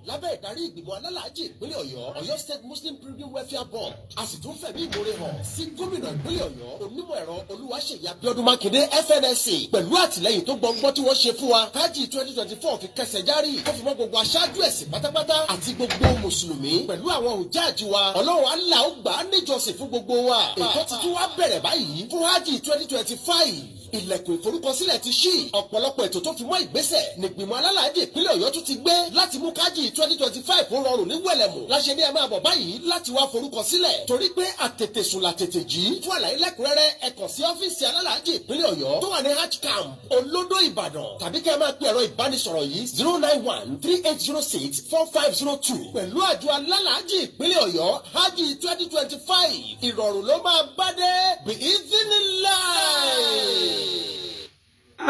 Lábẹ́ ìdarí ìgbìmọ̀ alálàájì ìpínlẹ̀ Ọ̀yọ́, Ọ̀yọ́ State Muslim Pilgrim Welfare Board. A sì tún fẹ̀mí ìmoore hàn sí gómìnà ìpínlẹ̀ Ọ̀yọ́, onímọ̀ ẹ̀rọ Olúwaṣèyí Abíọ́dún Mákindé, FNSE, pẹ̀lú àtìlẹ́yìn tó gbọngbọ́n tí wọ́n ṣe fún wa. Kájì 2024 fi kẹsẹ̀ járì tó fi mọ́ gbogbo aṣáájú ẹ̀sìn pátápátá àti gbogbo mùsùlùmí pẹ̀lú àwọn òjáàjì wa. Ọlọ́run Allah ó gbà á níjọsìn fún gbogbo wa. Ètò tuntun wa bẹ̀rẹ̀ báyìí fún hajj 2025. Ilẹ̀kùn ìforúkọsílẹ̀ ti ṣí. Ọ̀pọ̀lọpọ̀ ètò tó fi mọ́ ìgbésẹ̀ nígbìmọ̀ alálàájì ìpínlẹ̀ Ọ̀yọ́ tún ti gbé láti mú kájì 2025 ó rọrùn ní wẹ̀lẹ̀mù. Láṣẹ ní ẹ máa bọ̀ báyìí láti wá forúkọsílẹ̀, torí pé àtètè sùn làtètè jí. Fún àlàyé lẹ́kùnrẹ́rẹ́, ẹ kàn sí ọ́fíìsì alálàájì ìpínlẹ̀ Ọ̀yọ́ tó wà ní Hajj Camp, Olódó, Ìbàdàn, tàbí kẹ́ ẹ máa pe ẹ̀rọ ìbánisọ̀rọ̀ yìí: 09138064502. Pẹ̀lú àjọ alálàájì ìpínlẹ̀ Ọ̀yọ́, hajj 2025 ìrọ̀rùn ló máa bá dé bi'idhnillah.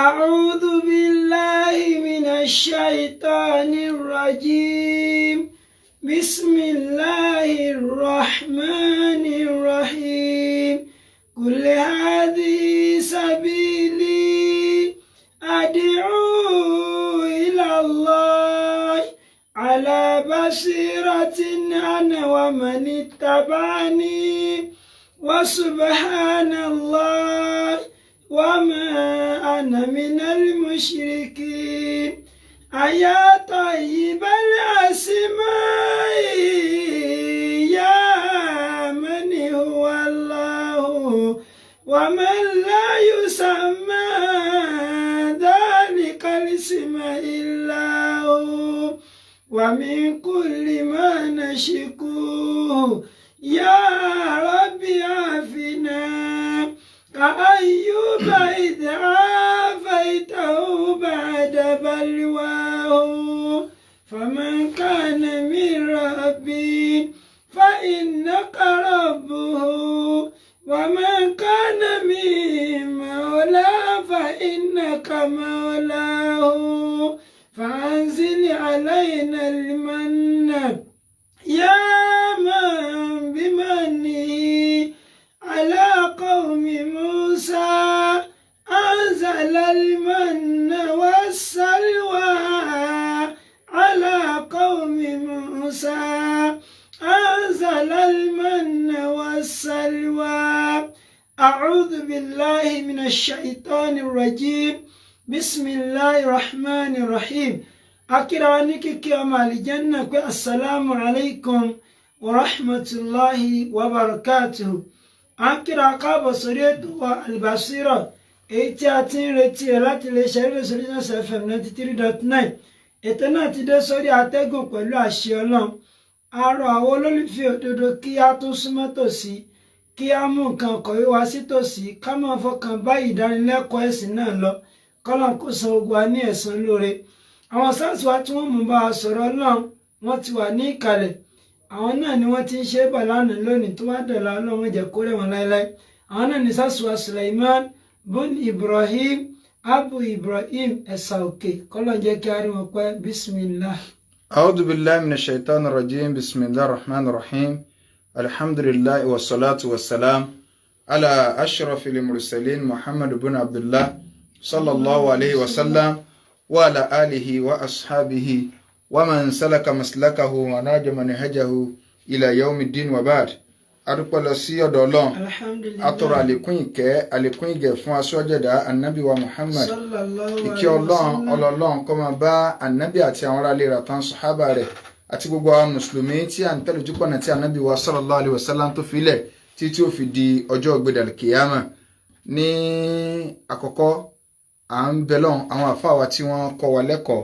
أعوذ بالله من الشيطان الرجيم. بسم الله الرحمن الرحيم. قل هذه سبيلي أدعو إلى الله على بصيرة أنا ومن اتبعني وسبحان الله وما أنا من المشركين. أيا طيب الأسماء، يا من هو الله ومن لا يسمى ذلك الاسم إلا هو، ومن كل ما نشكوه يا رب عافنا، كأيوب إذ عافيته بعد بلواه، فمن كان من ربي فإنك ربه، ومن كان من مولى فإنك مولاه، فأنزل علينا المن يا من بمنه على قوم موسى أنزل المن والسلوى، على قوم موسى أنزل المن والسلوى. أعوذ بالله من الشيطان الرجيم. بسم الله الرحمن الرحيم. A kíra wa ní kíkí ọmọ àlìjẹ́nnà pé السلام عليكم ورحمة الله وبركاته. À ń kíra káàbọ̀ sórí ètò wa Albasira, èyí tí a ti ń retí rẹ̀ láti lè ṣe rédíò Solutions FM 93.9. Ètò náà ti dé sórí atẹ́gùn pẹ̀lú àṣẹ Ọlọ́run. A rọ àwọn olólùfẹ́ òdodo kí a tún súnmọ́ tòsí, kí a mú nǹkan kọ̀wé wá sí tòsí, ká máa fọkàn bá ìdánilẹ́kọ̀ọ́ ẹ̀sìn náà lọ. Kọ́lọ́n kó san gbogbo wa ní ẹ̀san lóore. Àwọn sáàsì wa tí wọ́n mú bá a sọ̀rọ̀ Ọlọ́run, wọ́n ti wà ní ìkàlẹ̀. Àwọn náà ni wọ́n ti ń ṣe é bà lánàá, lónìí, tó bá dọ̀la, Ọlọ́run jẹ́ kó rẹ̀ wọ́n láéláé. Àwọn náà ni sáàsì wa Suleiman bun Ibrahim, Abu Ibrahim Ẹ̀sà Òkè. Kọ́lọ́n jẹ́ kí a rí wọn pẹ́. بسم الله. أعوذ بالله من الشيطان الرجيم. بسم الله الرحمن الرحيم. الحمد لله والصلاة والسلام على أشرف المرسلين محمد بن عبد الله صلى الله عليه وسلم وعلى آله وأصحابه ومن سلك مسلكه ونهج منهجه إلى يوم الدين وبعد. Adúpẹ́ lọ sí ọ̀dọ̀ Ọlọ́run. Alhamdulillah. Atọrọ àlékún ìkẹ́, àlékún ìgẹ̀ fún aṣọ́jẹ̀dá anabi wa Muhammad. صلى الله Ìkẹ́ Ọlọ́run, ọlọ́run kó máa bá anabi àti àwọn aráalé rẹ̀ àtàwọn sàhábà rẹ̀ àti gbogbo àwọn mùsùlùmí tí à ń tẹ̀lé ojúpọ̀nà tí anabi wa صلى الله عليه وسلم tó filẹ̀ tí tí ó fi di ọjọ́ ògbédàlì kìyàmà. Ní àkọ́kọ́, à ń bẹ lọ́hùn àwọn àfáà wa tí wọ́n kọ́ wa lẹ́kọ̀ọ́,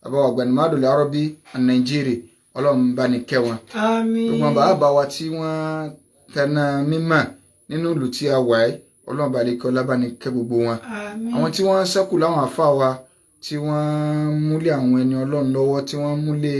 àbáwọ̀ Gbanimadu Arabi Nàìjíríà, Ọlọ́run bá ní kẹ́ wọn. Àmín. Gbogbo àwọn bàbá wa tí wọ́n tẹná mímọ̀ nínú ìlú tí a wà ẹ́, Ọlọ́run bá lè kẹ́ ọlá bá ní kẹ́ gbogbo wọn. Àmín. Àwọn tí wọ́n ṣẹ́kù láwọn àfáà wa tí wọ́n múlẹ̀ àwọn ẹni Ọlọ́run lọ́wọ́, tí wọ́n múlẹ̀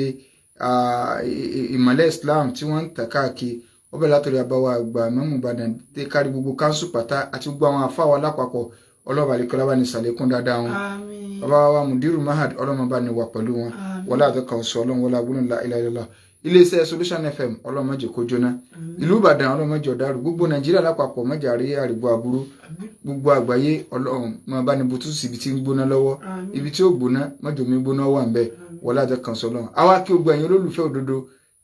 ìmọ̀lẹ̀ Islam tí wọ́n ń tàn káàkiri ọbẹ̀, látọ̀rí àbáwá àgbà mẹ́mú Ìbàdàn dé kárí gbogbo káńsù pátá àti gbogbo àwọn àfáà wa lápapọ̀, Ọlọ́run bá lè kẹ́ ọlá bá ní ṣàlékún dáadáa wọn. Àmín. Bàbá wa Mudiru Mahad, Ọlọ́run bá ní wà pẹ̀lú wọn. Àmín. Wọlé àtọ́ka ọ̀sọ̀ Ọlọ́run, wọlé agbóhùn ńlá ilẹ̀ ilẹ̀. Iléeṣẹ́ Solution FM, Ọlọ́run má jẹ́ kó jóná. Ìlú Ìbàdàn, Ọlọ́run má jẹ́ ó dàrú. Gbogbo Nàìjíríà lápapọ̀, má jẹ́ àrí àrìbọ aburú. Gbogbo àgbáyé, Ọlọ́run máa bá ní butu sí ibi tí ń gbóná lọ́wọ́. Àmín. Ibi tí ó gbóná, má jẹ́ omi gbóná wà ń bẹ̀. Wọlé àjọ kan sọ lọ́hùn. Àwa kí gbogbo ẹ̀yin olólùfẹ́ òdodo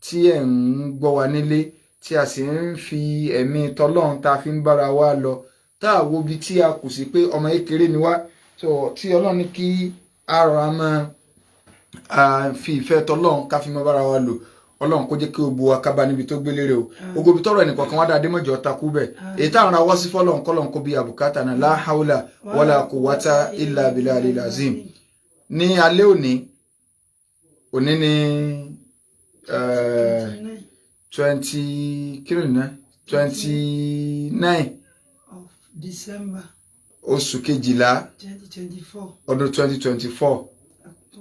tí ẹ̀ ń gbọ́ wa nílé, tí a sì ń fi ẹ̀mí tọlọ́run tá a fi ń bára wa lọ, tá a wo ibi tí a kù sí pé ọmọ kékeré ni wá. So tí Ọlọ́run ní kí a rọra máa fi ìfẹ́ tọlọ́run ká fi máa bára wa lò. Ọlọ́run kó jẹ́ kí gbogbo wa ká bá níbi tó gbélé rè o. Gbogbo ibi tọrọ ẹnìkọ̀ọ̀kan wá dáadé mọ́jọ takú bẹ̀, èyí táwọn ra wọ́ sí fọlọ́run, kọ́lọ́run kó bí àbùkátà náà. La hawla wala quwwata illa billahil azim. Ní alẹ́ òní, òní ní 20, kí ló ní ná, 29 of December oṣù kejìlá 2024 ọdún 2024,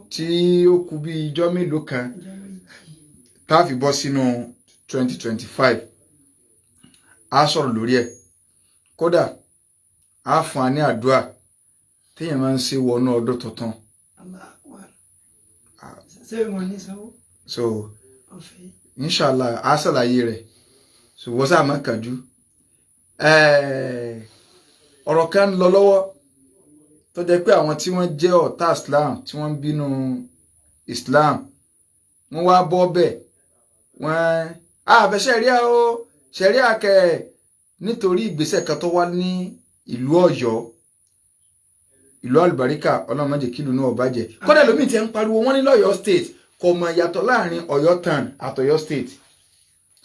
tí ó kù bí ijọ́ mélòó kan tá a fi bọ́ sínú 2025. A sọ̀rọ̀ lórí ẹ̀, kódà a fún wa ní àdúrà téèyàn máa ń ṣe wọnú ọdún tuntun. Allahu Akbar. Ṣé wọn ní sanwó So ọ̀fẹ́? Inshallah, a ṣàlàyé rẹ̀, ṣùgbọ́n sáà má kánjú. Ọ̀rọ̀ kan ń lọ lọ́wọ́ tó jẹ́ pé àwọn tí wọ́n jẹ́ ọ̀tá Islam, tí wọ́n ń bínú Islam, wọ́n wá bọ́ bẹ́ẹ̀, wọ́n àfẹ́ ṣẹ̀ríà o, ṣẹ̀ríà kẹ̀, nítorí ìgbésẹ̀ kan tó wá ní ìlú Ọ̀yọ́, ìlú àlùbáríkà. Ọlọ́run má jẹ́ kí ìlú náà bàjẹ́. Kódà lómi ti ń pariwo wọ́n ní lọ́yọ̀ State, kò mọ̀ ìyàtọ̀ láàrin Ọ̀yọ́ town àtọ̀yọ́ State.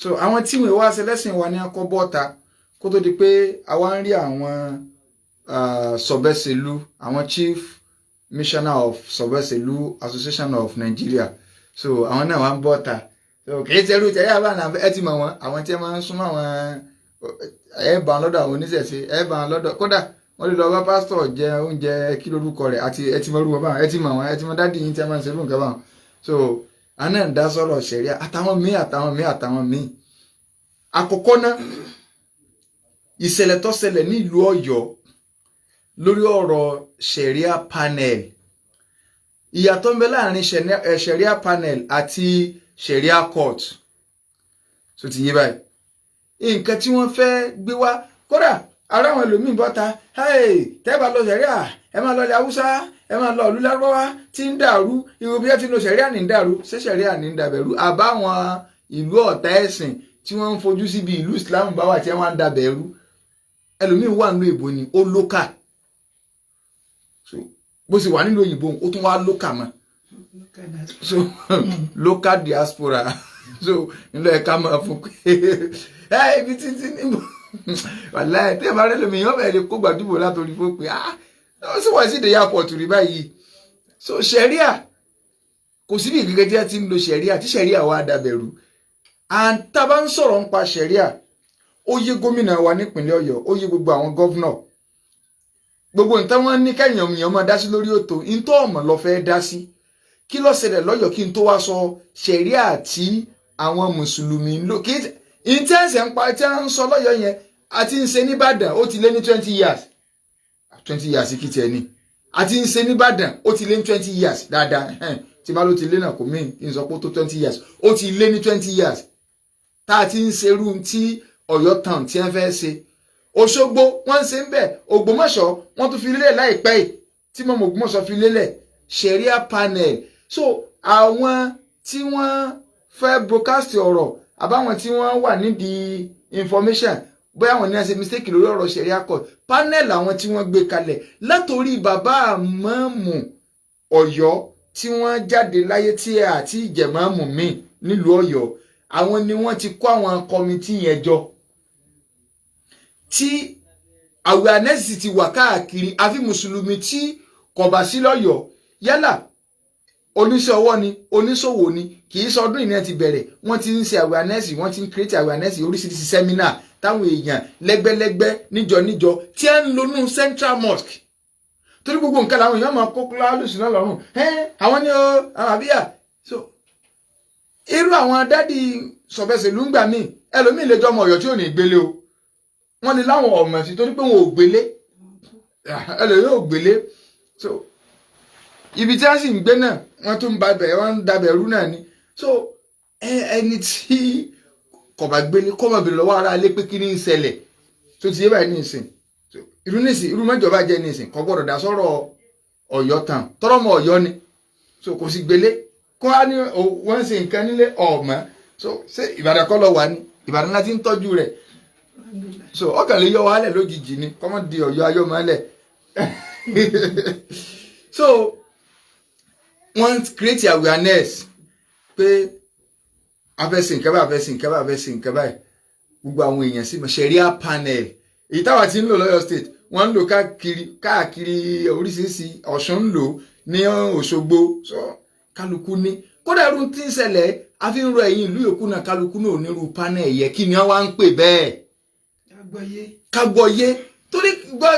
So àwọn tí wọ́n wá ṣẹlẹ́sìn wa ní akọ́ bọ́ta kó tó di pé àwa ń rí àwọn Sọ̀bẹ́sẹ̀lú, àwọn Chief Missioner of Sọ̀bẹ́sẹ̀lú Association of Nigeria. So àwọn náà wá ń bọ́ta. So kì í ṣerú tẹ̀lé àbá náà, ẹ ti mọ̀ wọ́n, àwọn tí wọ́n máa ń súnmọ́ àwọn, ẹ bá wọn lọ́dọ̀ àwọn oníṣẹ̀ṣe, ẹ bá wọn lọ́dọ̀, kódà wọ́n lè lọ bá pásítọ̀ jẹ oúnjẹ, kí lórúkọ rẹ̀, àti ẹ ti mọ orúkọ báwọn, ẹ ti mọ̀ wọn, ẹ ti mọ daddy yín tí a máa ń ṣerú nǹkan báwọn. So àwọn náà ń dá sọ̀rọ̀ ṣẹ̀ríà, àtàwọn míì, àtàwọn míì, àtàwọn míì. Àkọ́kọ́ náà, ìṣẹ̀lẹ̀ tó ṣẹlẹ̀ ní ìlú Ọ̀yọ́ lórí ọ̀rọ̀ ṣẹ̀ríà panel, ìyàtọ̀ ń bẹ láàrin ṣẹ̀ríà panel àti ṣẹ̀ríà court. So ti yé báyìí, nǹkan tí wọ́n fẹ́ gbé wá, kódà ara àwọn ẹlòmíín bọ́ta, tẹ́ bá lọ ṣẹ̀ríà, ẹ máa lọ ilẹ̀ Haúsá, ẹ máa lọ ìlú Lárúbáwá tí ń dàrú. Irú bí ẹ ti ń lo ṣẹ̀ríà ní ń dàrú. Ṣé ṣẹ̀ríà ní ń dàbẹ̀rú, àbáwọn ìlú ọ̀tá ẹ̀sìn tí wọ́n ń fojú síbi ìlú Islam bá wà tí wọ́n ń dàbẹ̀rú? Ẹlòmíín wà nínú ìbò ni ó lókà. Bó sì wà nílùú òyìnbó, ó tún wá lókà mọ́. So local diaspora, so nílò ẹ̀ka máa fún pé ẹ ibi títí níbo wàláhì tí ẹ bá rẹ lómi yóò bẹ̀rẹ̀ kó gbàdúgbò látòrí fún pé, ah, ó sì wá sí ìdè airport rí báyìí. So ṣẹ̀ríà, kò síbi gẹ́gẹ́ tí a ti ń lo ṣẹ̀ríà tí ṣẹ̀ríà wà dàbẹ̀rù. And tá a bá ń sọ̀rọ̀ nípa ṣẹ̀ríà, ó yé gómìnà wa nípìnlẹ̀ Ọ̀yọ́, ó yé gbogbo àwọn governor, gbogbo nǹkan wọn ní kẹ́yìn èèyàn máa dá sí lórí ètò ntọ́ ọ̀mọ̀ lọ fẹ́ dá sí. Kí ló ṣẹlẹ̀ lọ́yọ̀ọ́ kí n tó wá sọ ṣẹ̀ríà tí àwọn mùsùlùmí ń lò? Kí intense ń pa tí wọ́n ń sọ lọ́yọ̀ọ́ yẹn àti ń ṣe nìbàdàn, ó ti lé ní 20 years. 20 years kí tiẹ̀ ní àti ń ṣe nìbàdàn, ó ti lé ní 20 years dáadáa. Tí bá ló ti lé náà, kò mí kí n sọ pé ó tó 20 years. Ó ti lé ní 20 years tá a ti ń ṣerú tí Ọ̀yọ́ town tí wọ́n fẹ́ ṣe. Òṣogbo, wọ́n ń ṣe ń bẹ̀. Ògbómọ̀ṣọ́, wọ́n tún fi lélẹ̀ láìpẹ́ yìí tí mọ̀mọ́ Ògbómọ̀ṣọ́ fi lélẹ̀ ṣẹ̀ríà panel. So àwọn tí wọ́n fẹ́ broadcast ọ̀rọ̀, àbáwọn tí wọ́n wà nídìí information, bóyá àwọn ní wọ́n ṣe mistake lórí ọ̀rọ̀ ṣẹ̀ríà court panel, àwọn tí wọ́n gbé kalẹ̀ látòrí bàbá àmọ́ọ̀mù Ọ̀yọ́ tí wọ́n jáde láyé, tí àti ìjẹ̀mọ́ọ̀mù míì nílùú Ọ̀yọ́, àwọn ni wọ́n ti kó àwọn committee yẹn jọ, tí awareness ti wà káàkiri. Àfi mùsùlùmí tí kò bá sí lọ́yọ̀ọ́, yálà oníṣẹ́ ọwọ́ ni, oníṣòwò ni, kì í sọdún ìní ẹ̀ ti bẹ̀rẹ̀. Wọ́n ti ń ṣe awareness, wọ́n ti ń create awareness, oríṣiríṣi seminar táwọn èèyàn lẹ́gbẹ́lẹ́gbẹ́, níjọ níjọ, tí ẹ ń lonú Central Mosque, torí gbogbo nǹkan làwọn èèyàn máa kó lálùsùn náà lọ́rùn ẹ́. Àwọn ní o, àwọn àbíyà. So irú àwọn daddy sọ̀bẹ̀sẹ̀ ló ń gbà míì, ẹlòmíì lè jọ ọmọ Ọ̀yọ́ tí ò ní gbélé o. Wọ́n lè láwọn ọmọ sí torí pé wọn ò gbélé, ẹlòmíì ò gbélé. So ibi tí wọ́n sì ń gbé náà, wọ́n tún ń ba bẹ̀, wọ́n ń dabẹ̀ rú náà ni. So ẹni tí kò bá gbélé, kó máa bèrè lọ́wọ́ ara ilé pé kí ni ń ṣẹlẹ̀ tó ti yé báyìí ní ìsìn. Irú nísìn, irú mẹ́jọ bá jẹ́ nísìn, kò gbọ́dọ̀ dá sọ́rọ̀ Ọ̀yọ́ tán, tọ́rọ̀ mọ́ Ọ̀yọ́ ni. So kò sì gbélé. Kó wá ní wọ́n ń ṣe nǹkan nílé ọ̀mọ́. So ṣé Ìbàdàn kọ́ lọ wà ní Ìbàdàn láti ń tọ́jú rẹ̀? So ọkàn lè yọ wàhálẹ̀ lójijì ni, kọ́mọ́ di Ọ̀yọ́ ayọ́mọ́lẹ̀. So wọ́n create awareness pé a fẹ́ ṣe nǹkan báyìí, a fẹ́ ṣe nǹkan báyìí, a fẹ́ ṣe nǹkan báyìí. Gbogbo àwọn èèyàn sí Sharia panel, èyí táwa ti ń lò lọ́yọ̀ State, wọ́n ń lò káàkiri káàkiri oríṣiríṣi. Ọ̀ṣun ń lò ní Òṣogbo. So kálukú ní kódà irú tí ń ṣẹlẹ̀, a fi ń rọ ẹ̀yìn ìlú yòókù náà, kálukú náà onírú panel yẹ. Kí ni wọ́n wá ń pè bẹ́ẹ̀? Kagbọ́yé, torí gbọ́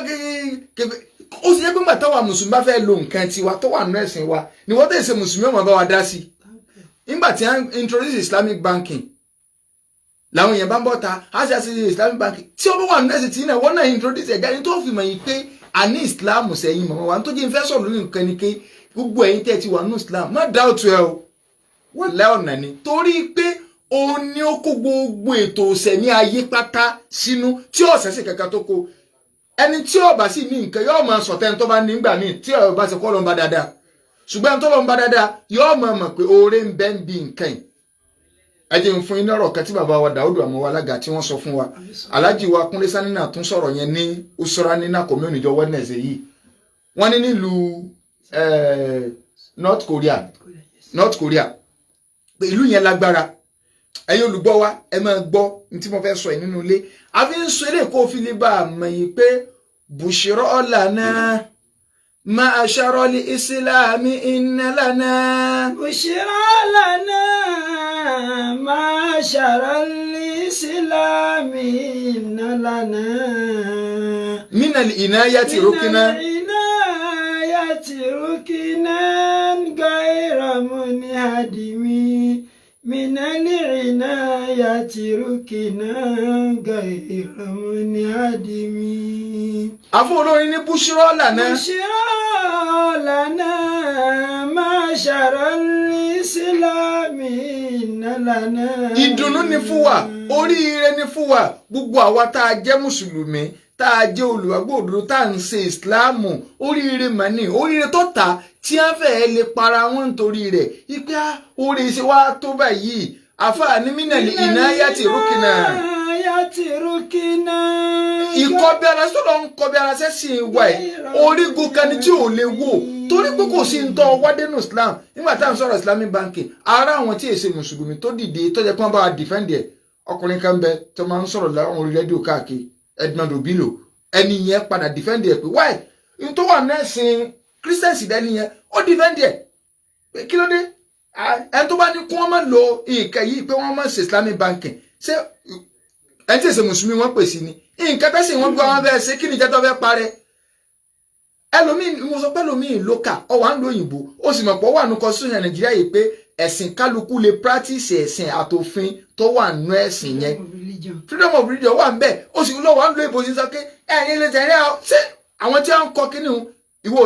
ó sì yẹ pé ńgbà táwa mùsùlùmí bá fẹ́ lo nǹkan tiwa tó wà nínú ẹ̀sìn wa ni wọ́n tẹ̀ ṣe mùsùlùmí ọmọ bá wa dá sí. Nígbà tí wọ́n introduce Islamic banking, làwọn èèyàn bá ń bọ̀ ta á sì àṣì Islamic banking tí ó bá wà nínú ẹ̀sìn tí náà wọ́n náà introduce ẹ̀gá ní tó fi mọ̀ yín pé a ní Islam sẹ́yìn mọ̀mọ́ wa. Tó jẹ́ ń fẹ́ sọ̀rọ̀ lórí nǹkan ni pé gbogbo ẹ̀yin tẹ́ ti wà nínú Islam, má dá òtún ẹ o, wọ́n lẹ́ ọ̀nà ni, torí pé òun ni ó kó gbogbo ètò òsẹ̀mí ayé pátá sínú tí ọ̀sẹ̀ sì kankan tó kó. Ẹni tí ó bá sì ní nǹkan yóò máa sọ̀tẹ́ tó bá nígbà míì tí ó bá ṣe kọ́ ló ń bá dáadáa, ṣùgbọ́n ẹni tó ló ń bá dáadáa yóò máa mọ̀ pé oore ń bẹ ń bi nǹkan yìí. Ẹ jẹ́ n fún yín lọ́rọ̀ kan tí bàbá wa Dàúdù àmọ́ alága tí wọ́n sọ fún wa. Alhaji wa Kúnlé Sanina tún sọ̀rọ̀ yẹn ní Usra nínà community jọ Wednesday yìí. Wọ́n ní nílùú North Korea, North Korea, ìlú yẹn lágbára. Ẹ̀yin olùgbọ́ wa, ẹ máa gbọ́ ní tí mo fẹ́ sọ yìí nínú ilé. A fi ń sọ eré kó fi lè bá a mọ̀ yìí pé بشرى لنا معشر الإسلام إن لنا. بشرى لنا معشر الإسلام إن لنا. من العناية ركنا. من العناية ركنا غير منهدم، من العناية ركنا غير منهدم. Àfọ olórin ní بشرى لنا. بشرى لنا معشر الإسلام إن لنا. Ìdùnnú ni fún wa, oríire ni fún wa, gbogbo àwa tá a jẹ́ mùsùlùmí, tá a jẹ́ olùwàgbọ́ òdodo, tá a ń ṣe ìsìláàmù. Oríire mà ní oríire tó ta tí wọ́n fẹ́ẹ́ lè para wọn nítorí rẹ̀ ipe oore ṣe wá tó báyìí. Àfààní من العناية ركنا. العناية ركنا. Ìkọbi ara sọ̀rọ̀ ń kọbi ara sẹ́sìn wa ẹ̀, orígun kan ni tí ò lè wò, torí pé kò sí ntọ́ wádẹ́nu Islam. Nígbà tá à ń sọ̀rọ̀ Islamic banking, ara àwọn tí èsè mùsùlùmí tó dìde tó jẹ́ pé wọ́n bá wa defend ẹ̀, ọkùnrin kan bẹ tó máa ń sọ̀rọ̀ láwọn orí rédíò káàkiri, Edmond Obilo. Ẹni yẹn padà defend ẹ̀ pé why n tó wà nẹ́sìn Christians dẹ́ni yẹn, ó defend ẹ̀ pé kí ló dé ẹni tó bá ní kí wọ́n má lo nǹkan yìí, pé wọ́n má ṣe Islamic banking. Ṣé ẹni tí èsè mùsùlùmí wọ́n pè sí ni nǹkan tẹ́sí wọn gbọ́ wọn fẹ́ ṣe? Kí ni ìjẹ́ tó fẹ́ parẹ́? Ẹlòmíì, mo sọ pé ẹlòmíì ló kà ọ wà ń lo òyìnbó, ó sì mọ̀ pé ó wà ní constitution Nàìjíríà yìí pé ẹ̀sìn kálukú lè practice ẹ̀sìn àtòfin tó wà nínú ẹ̀sìn yẹn. Freedom of religion wà ń bẹ̀. Ó sì lọ wà ń lo ìbò sí sọ pé ẹ̀yin lè tẹ̀lé ọ. Ṣé àwọn tí wọ́n ń kọ kínní ìwọ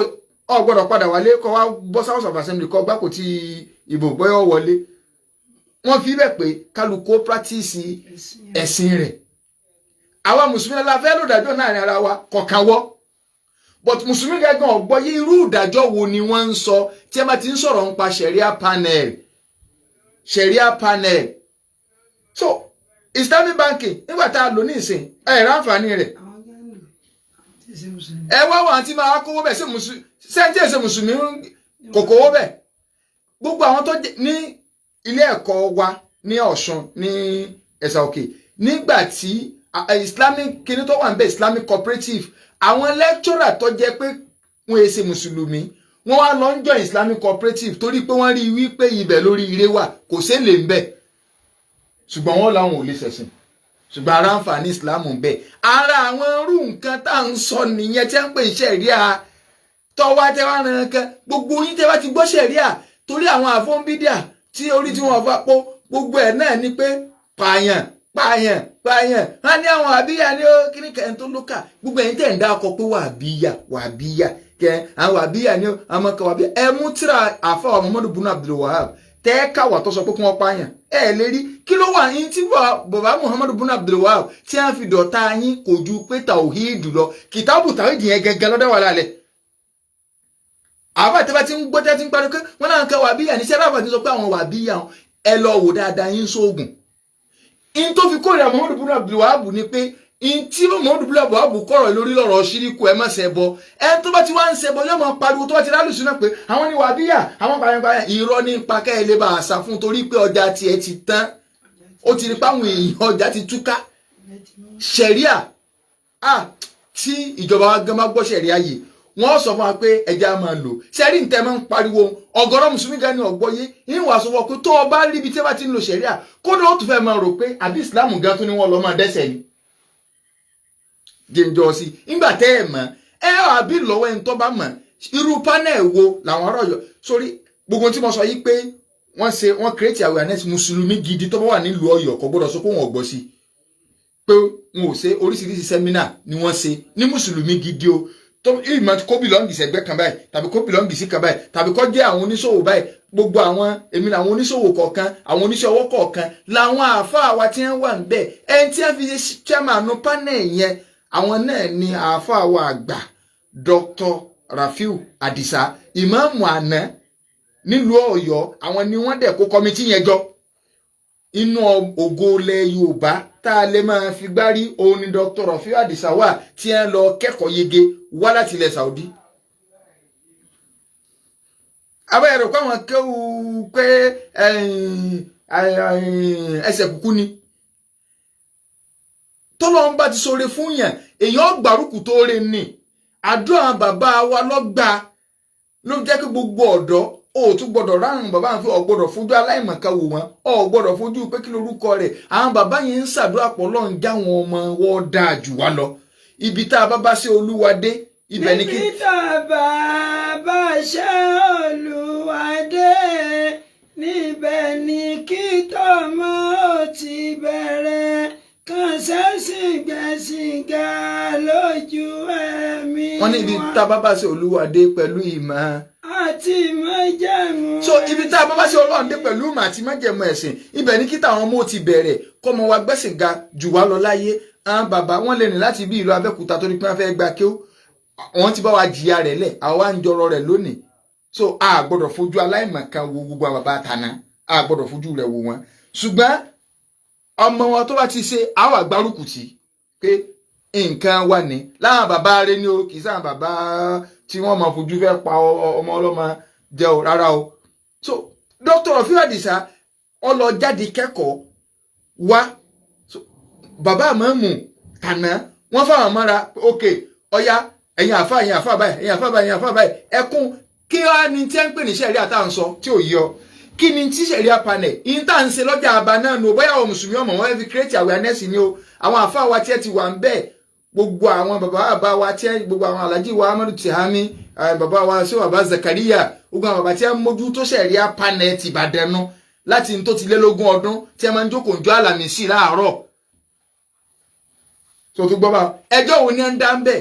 ọ gbọ́dọ̀ padà wálé kọ́ wá bọ́ House of Assembly kọ́ gbáko tí ìbò bọ́yọ̀ wọlé? Wọ́n fi bẹ̀ pé kálukú practice ẹ̀sìn rẹ̀. Àwa mùsùlùmí la fẹ́ lòdàjọ́ láàrin ara wa kọ̀ọ̀kan wọ́, but mùsùlùmí gẹ́gẹ́ ọ̀gbọ́ yé irú ìdájọ́ wo ni wọ́n ń sọ tí ẹ bá ti ń sọ̀rọ̀ nípa sharia panel, sharia panel. So Islamic banking, nígbà tá a lò ní ìsìn, ẹ rà àǹfààní rẹ̀. Ẹ wá wà tí máa kówó bẹ̀. Sẹ́ńtì ẹ̀sẹ̀ mùsùlùmí kò kówó bẹ̀? Gbogbo àwọn tó ní ilé ẹ̀kọ́ wa ní Ọ̀ṣun ní Ẹ̀sà Òkè, nígbà tí Islamic kíní tó wà ń bẹ̀, Islamic cooperative, àwọn lecturer tó jẹ́ pé wọ́n ṣe mùsùlùmí, wọ́n wá lọ ń join Islamic cooperative torí pé wọ́n rí i wípé ibẹ̀ lórí ire wà, kò sí lè ń bẹ̀, ṣùgbọ́n wọ́n làwọn ò lè ṣẹ̀sìn, ṣùgbọ́n ara àǹfààní Islam ń bẹ. Ara àwọn irú nǹkan tá à ń sọ nìyẹn tí wọ́n ń pè ní ṣẹ̀ríà tọ́wá tẹ́ wá ran kan. Gbogbo yín tẹ́ bá ti gbọ́ ṣẹ̀ríà, torí àwọn àfọ́nbídíà tí orí tí wọ́n fà pọ̀, gbogbo ẹ̀ náà ni pé pààyàn, pààyàn, pààyàn. Wọn ní àwọn àbíyá ní ó kíní kẹrin tó lókà. Gbogbo ẹ̀yin tẹ̀ ń dá ọkọ pé wàbíyà, wàbíyà kẹ, àwọn wàbíyà ní àwọn kan wàbíyà. Ẹ mú tíra àfọwọ́ Muhammadu bunu Abdul Wahab tẹ́ káwà tó sọ pé kí wọ́n pààyàn, ẹ lè rí kí ló wà yín tí bàbá Muhammadu bunu Abdul Wahab tí wọ́n fi dọ̀tá yín. Kò ju pé tàwíìdù lọ, kìtàbù tàwíìdù yẹn gẹ́gẹ́ lọ́dọ̀ wà lálẹ́. Àwọn àtẹ́bá ti ń gbọ́ tẹ́ ti ń pariwo pé wọ́n náà ń kẹ́ wàbíyà ní sẹ́rà àbàtì sọ pé àwọn wàbíyà ẹ lọ wò dáadáa yín sóògùn. In tó fi kórìíra Muhammadu bin Abdul Wahab ni pé in tí Muhammadu bin Abdul Wahab kọ̀rọ̀ lórí lọ́rọ̀ ṣíríkù ẹ má ṣe bọ. Ẹ tó bá ti wá ń ṣe bọ yóò máa pariwo tó bá ti rálù sínú pé àwọn ni wàbíyà àwọn pàrọ̀pàrọ̀ irọ́ ní pakẹ́ ẹ lè bá àṣà fún torí pé ọjà tiẹ̀ ti tán, ó ti rí páwọn èèyàn ọjà ti túká. Ṣẹ̀ríà tí ìjọba wa gan bá gbọ́ ṣẹ̀ríà yìí, wọ́n sọ fún wa pé ẹja máa lò ṣẹ̀rí ń tẹ́ máa ń pariwo. Ọ̀gọ̀rọ̀ mùsùlùmí gan ni ọ̀gbọ́yé ìwà sọ fún ọ pé tó o bá rí ibi tí wọ́n bá ti ń lo ṣẹ̀ríà, kódà ó tún fẹ́ máa rò pé àbí ìsìláàmù gan tó ní wọ́n lọ máa dẹ́sẹ̀ ni. Jẹ́njọ́ sí nígbà tẹ́ ẹ̀ mọ̀ ẹ àbí lọ́wọ́ ẹni tó bá mọ̀ irú panel wo làwọn ọ̀rọ̀ yọ sórí gbogbo tí mo sọ yìí pé wọ́n ṣe wọ́n create awareness. Mùsùlùmí gidi tó bá wà nílùú Ọ̀yọ́ kò gbọ́dọ̀ sọ pé wọ́n gbọ́ sí pé wọn ò ṣe. Oríṣiríṣi seminar ni wọ́n ṣe ní mùsùlùmí gidi o, tó ìmọ̀ kó belong sẹ́gbẹ́ kan báyìí tàbí kó belong sí kan báyìí tàbí kó jẹ́ àwọn oníṣòwò báyìí. Gbogbo àwọn èmi làwọn oníṣòwò kọ̀ọ̀kan, àwọn oníṣẹ́ ọwọ́ kọ̀ọ̀kan làwọn àáfàá wa tí wọ́n wà ń bẹ̀. Ẹni tí wọ́n fi ṣe chairman panel yẹn, àwọn náà ni àáfàá wa àgbà Dr. Rafiu Adisa, ìmáàmù àná nílùú Ọ̀yọ́. Àwọn ni wọ́n dẹ̀ kó committee yẹn jọ. Inú ògo ilẹ̀ Yorùbá tá a lè máa fi gbárí òun ni Dr. Rafiu Adisa wà tí ẹ lọ kẹ́kọ̀ọ́ yege wá láti ilẹ̀ Saudi. Abẹ́rẹ́ rẹ̀ kó àwọn kéwù pé ẹsẹ̀ kúkú ni tọ́lọ́run bá ti ṣoore fún yàn, èèyàn gbárùkù tó rè ní àdúrà bàbá wa lọ́gbà ló jẹ́ kí gbogbo ọ̀dọ́ o tún gbọ́dọ̀ ráhùn bàbá àfi ò gbọ́dọ̀ fojú aláìmọ̀ká wò wọ́n, ò gbọ́dọ̀ fojú pé kí lorúkọ rẹ̀. Àwọn bàbá yẹn ń ṣàdúrà pọ̀ lọ́n já wọn ọmọ wọn dáa jù wá lọ. Ibi tá a bá bá sí Olúwa dé, ibẹ̀ ni kí. Níbi tá a bá bá ṣe Olúwa dé, níbẹ̀ ni kí tọ́mọ ó ti bẹ̀rẹ̀ kàn sẹ́sìn gbẹ̀sìn ga lójú ẹ̀mí. Wọ́n ní ibi tá a bá bá sí Olúwa dé pẹ̀lú ìmọ̀ àti májẹ̀mú. So ibi tá a bá bá sí Ọlọ́run dé pẹ̀lú ìmọ̀ àti májẹ̀mú ẹ̀sìn, ibẹ̀ ní kí táwọn ọmọ ti bẹ̀rẹ̀ kọ́mọ wa gbẹ̀sìn ga jù wá lọ láyé. Àwọn bàbá wọn lè rìn láti bí ìlú Abẹ́òkúta torí pé wọ́n fẹ́ gba kí wọ́n ti bá wa jìyà rẹ̀ lẹ̀, àwa ń jọrọ rẹ̀ lónìí. So a gbọ́dọ̀ fojú aláìmọ̀kan wo gbogbo àwọn bàbá tàná, a gbọ́dọ̀ fojú rẹ̀ wò wọ́n. Ṣùgbọ́n ọmọ wọn tó bá ti ṣe, àwọn àgbárùkù tì pé nǹkan wà ní láwọn bàbá rẹ ní o, kì í sáwọn bàbá tí wọ́n máa fojú fẹ́ pa ọmọ ọlọ́mọ jẹ o, rárá o. So Dr. Rafiu Adisa ó lọ jáde kẹ́kọ̀ọ́ wá. So bàbá àmọ́mù tàná wọ́n fáwọn mọ́ra, ok, ọ̀ya ẹ̀yin àfa, ẹ̀yin àfa báyìí, ẹ̀yin àfa báyìí, ẹ̀yin àfa báyìí, ẹkún kí wàá ní tí ẹ ń pè ní sẹ̀ríà tá à ń sọ tí ò yí ọ. Kí ni tí sẹ̀ríà panel yìí tá à ń ṣe lọ́jà àbá náà nù? Bóyá àwọn mùsùlùmí ọmọ wọn fi create awareness ni o. Àwọn àfa wa tí ẹ ti wà ń bẹ́ẹ̀, gbogbo àwọn bàbá bàbá wa tí ẹ, gbogbo àwọn alhaji wa Amadu Tihami, bàbá wa ṣé bàbá Zakaria, gbogbo àwọn bàbá tí ẹ ń mójú tó sẹ̀ríà panel ti Ìbàdàn nu láti tó ti lé lógún ọdún tí ẹ máa ń jókòó njọ́ Àlàmísì láàárọ̀ tó tún gbọ́ bá ẹjọ́ wo ni ẹ ń dá ń bẹ̀.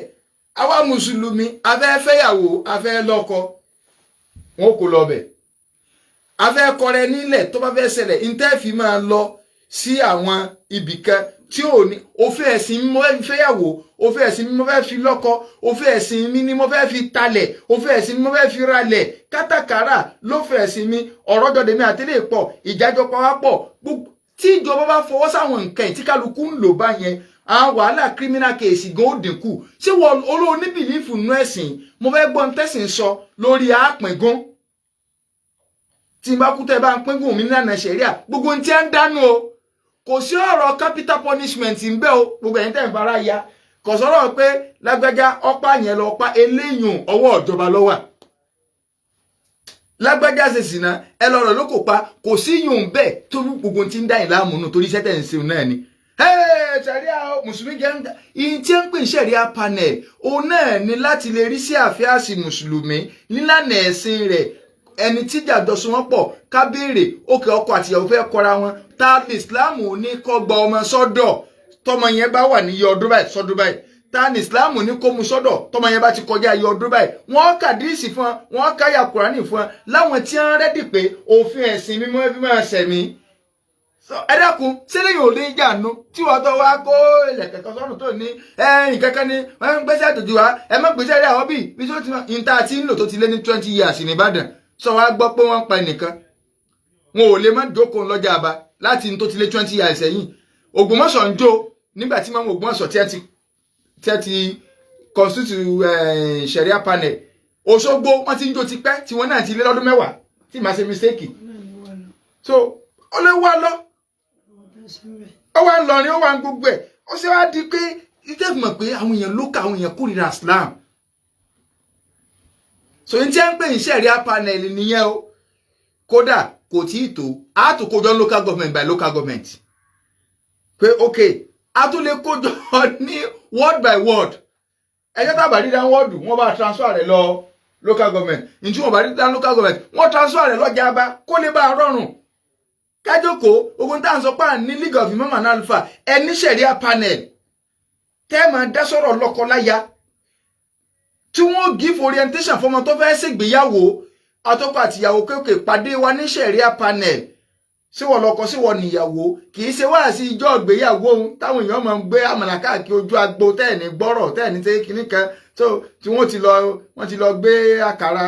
Àwa mùsùlùmí a fẹ́ fẹ́yàwó, a fẹ́ lọ́kọ, wọn kò lọ bẹ̀. A fẹ́ kọrẹ nílẹ̀, tó bá fẹ́ ṣẹlẹ̀ ntẹ́ máa lọ sí àwọn ibìkan tí ò ní òfin ẹ̀sìn mi. Mo fẹ́ fi fẹ́yàwó, òfin ẹ̀sìn mi mo fẹ́ fi lọ́kọ, òfin ẹ̀sìn mi ni mo fẹ́ fi talẹ̀, òfin ẹ̀sìn mi mo fẹ́ fi ralẹ̀, kátàkárà lófin ẹ̀sìn mi, ọ̀rọ̀ dọ̀dẹ̀ mi àtẹ́lẹ̀ pọ̀, ìjájọ́ pawápọ̀. Tí ìjọba bá fọwọ́ sáwọn nǹkan yìí tí kálukú ń lò bá yẹn, àwọn wàhálà criminal case gan ó dínkù. Ṣé wọ́n olóò ní belief nínú ẹ̀sìn? Mo fẹ́ gbọ́n tẹ̀sìn sọ lórí àpíngún. Tí n bá kú, tẹ́ bá ń pínkún mi nínú ṣẹ̀ríà, gbogbo ohun tí ẹ ń dánú o, kò sí ọ̀rọ̀ capital punishment ń bẹ o. Gbogbo ẹ̀yin tẹ́ ń fara ya, kò sọ̀rọ̀ pé lágbájá ọ̀pá yẹn lọ pa eléyùn, ọwọ́ ìjọba ló wà. Lágbájá ṣe sìnà, ẹ lọ́rọ̀ ló kò pa, kò sí yùn bẹ́ẹ̀. Tó gbogbo tí ń dá yín láàmú nù torí iṣẹ́ tẹ̀ ń ṣe náà ni ṣẹ̀ríà mùsùlùmí jẹ́ ń ìyìn tí ń pè ní ṣẹ̀ríà panel, òun náà ni láti lè rí sí àfíàsì mùsùlùmí nílànà ẹ̀sìn rẹ̀. Ẹni tíjà jọsùn wọn pọ̀, ká béèrè òkè ọkọ àtìyàwó fẹ́ kọra wọn, tá Islam ní kó gba ọmọ sọ́dọ̀ tọmọ yẹn bá wà ní iye ọdún báyìí sọ́dún báyìí? Ta ní Islam ní kó mu sọ́dọ̀ tọmọ yẹn bá ti kọjá iye ọdún báyìí? Wọ́n kàdíìsì fún wọn, wọ́n káyà Kùránì fún wọn, láwọn tí wọ́n ready pé òfin ẹ̀sìn mímọ́ fi máa ṣẹ̀mí. Ẹ dákun, sílẹ̀ ò lè jànú tí wọ́n tó wá kó ilẹ̀kẹ̀ kan sọ́run tó ní ẹ̀yìn kankan ní wọ́n ń gbéṣẹ́ àjòjì wá, ẹ má gbéṣẹ́ rí àwọn bíi bí tó ti ń ta àti ń lò tó ti lé ní 20 years ní Ìbàdàn. Sọ wá gbọ́ pé wọ́n pa ẹnìkan, wọn ò lè má jókòó lọ́jà àbá láti tó ti lé 20 years sẹ́yìn. Ògbómọ̀ṣọ́ ń jó nígbà tí mọ́mú Ògbómọ̀ṣọ́ tí ẹ ti constitute sharia panel. Òṣogbo, wọ́n ti ń jó tipẹ́, tí wọ́n náà ti lé lọ́dún 10 tí màá ṣe mistake. So ó lè wá lọ, ó wá ń lọrin, ó wá ń gbogbo ẹ̀. Ó ṣe wá di pé ìtẹ́ mọ̀ pé àwọn èèyàn lókà, àwọn èèyàn kórìíra Islam. So ní tí a ń pè ní sharia panel nìyẹn o. Kódà kò tí ì tó, a tún kójọ local government by local government pé ok, a tún lè kójọ ní ward by ward. Ẹjọ́ tàbá rí dá wọ́ọ̀dù, wọ́n bá transfer rẹ̀ lọ local government. Ntí wọ́n bá rí dá local government, wọ́n transfer rẹ̀ lọ́jà bá kó lè bá a rọrùn kájókòó. Ogun tá à ń sọ pé à ní League of Imam and Alfa, ẹ ní sharia panel tẹ́ ẹ máa dá sọ̀rọ̀ lọ́kọ-láya, tí wọ́n give orientation fọmọ tó fẹ́ ṣègbéyàwó, atọ́kọ àtìyàwó kéèké pàdé wa ní sharia panel. Síwọ lọ́kọ, síwọ níyàwó, kì í ṣe wá sí ijó ìgbéyàwó ohun táwọn èèyàn máa ń gbé àmàlà káàkiri ojú agbo, tẹ́ẹ̀ ní gbọ́rọ̀, tẹ́ẹ̀ ní tẹ́ kinní kan tó tí wọ́n ti lọ gbé àkàrà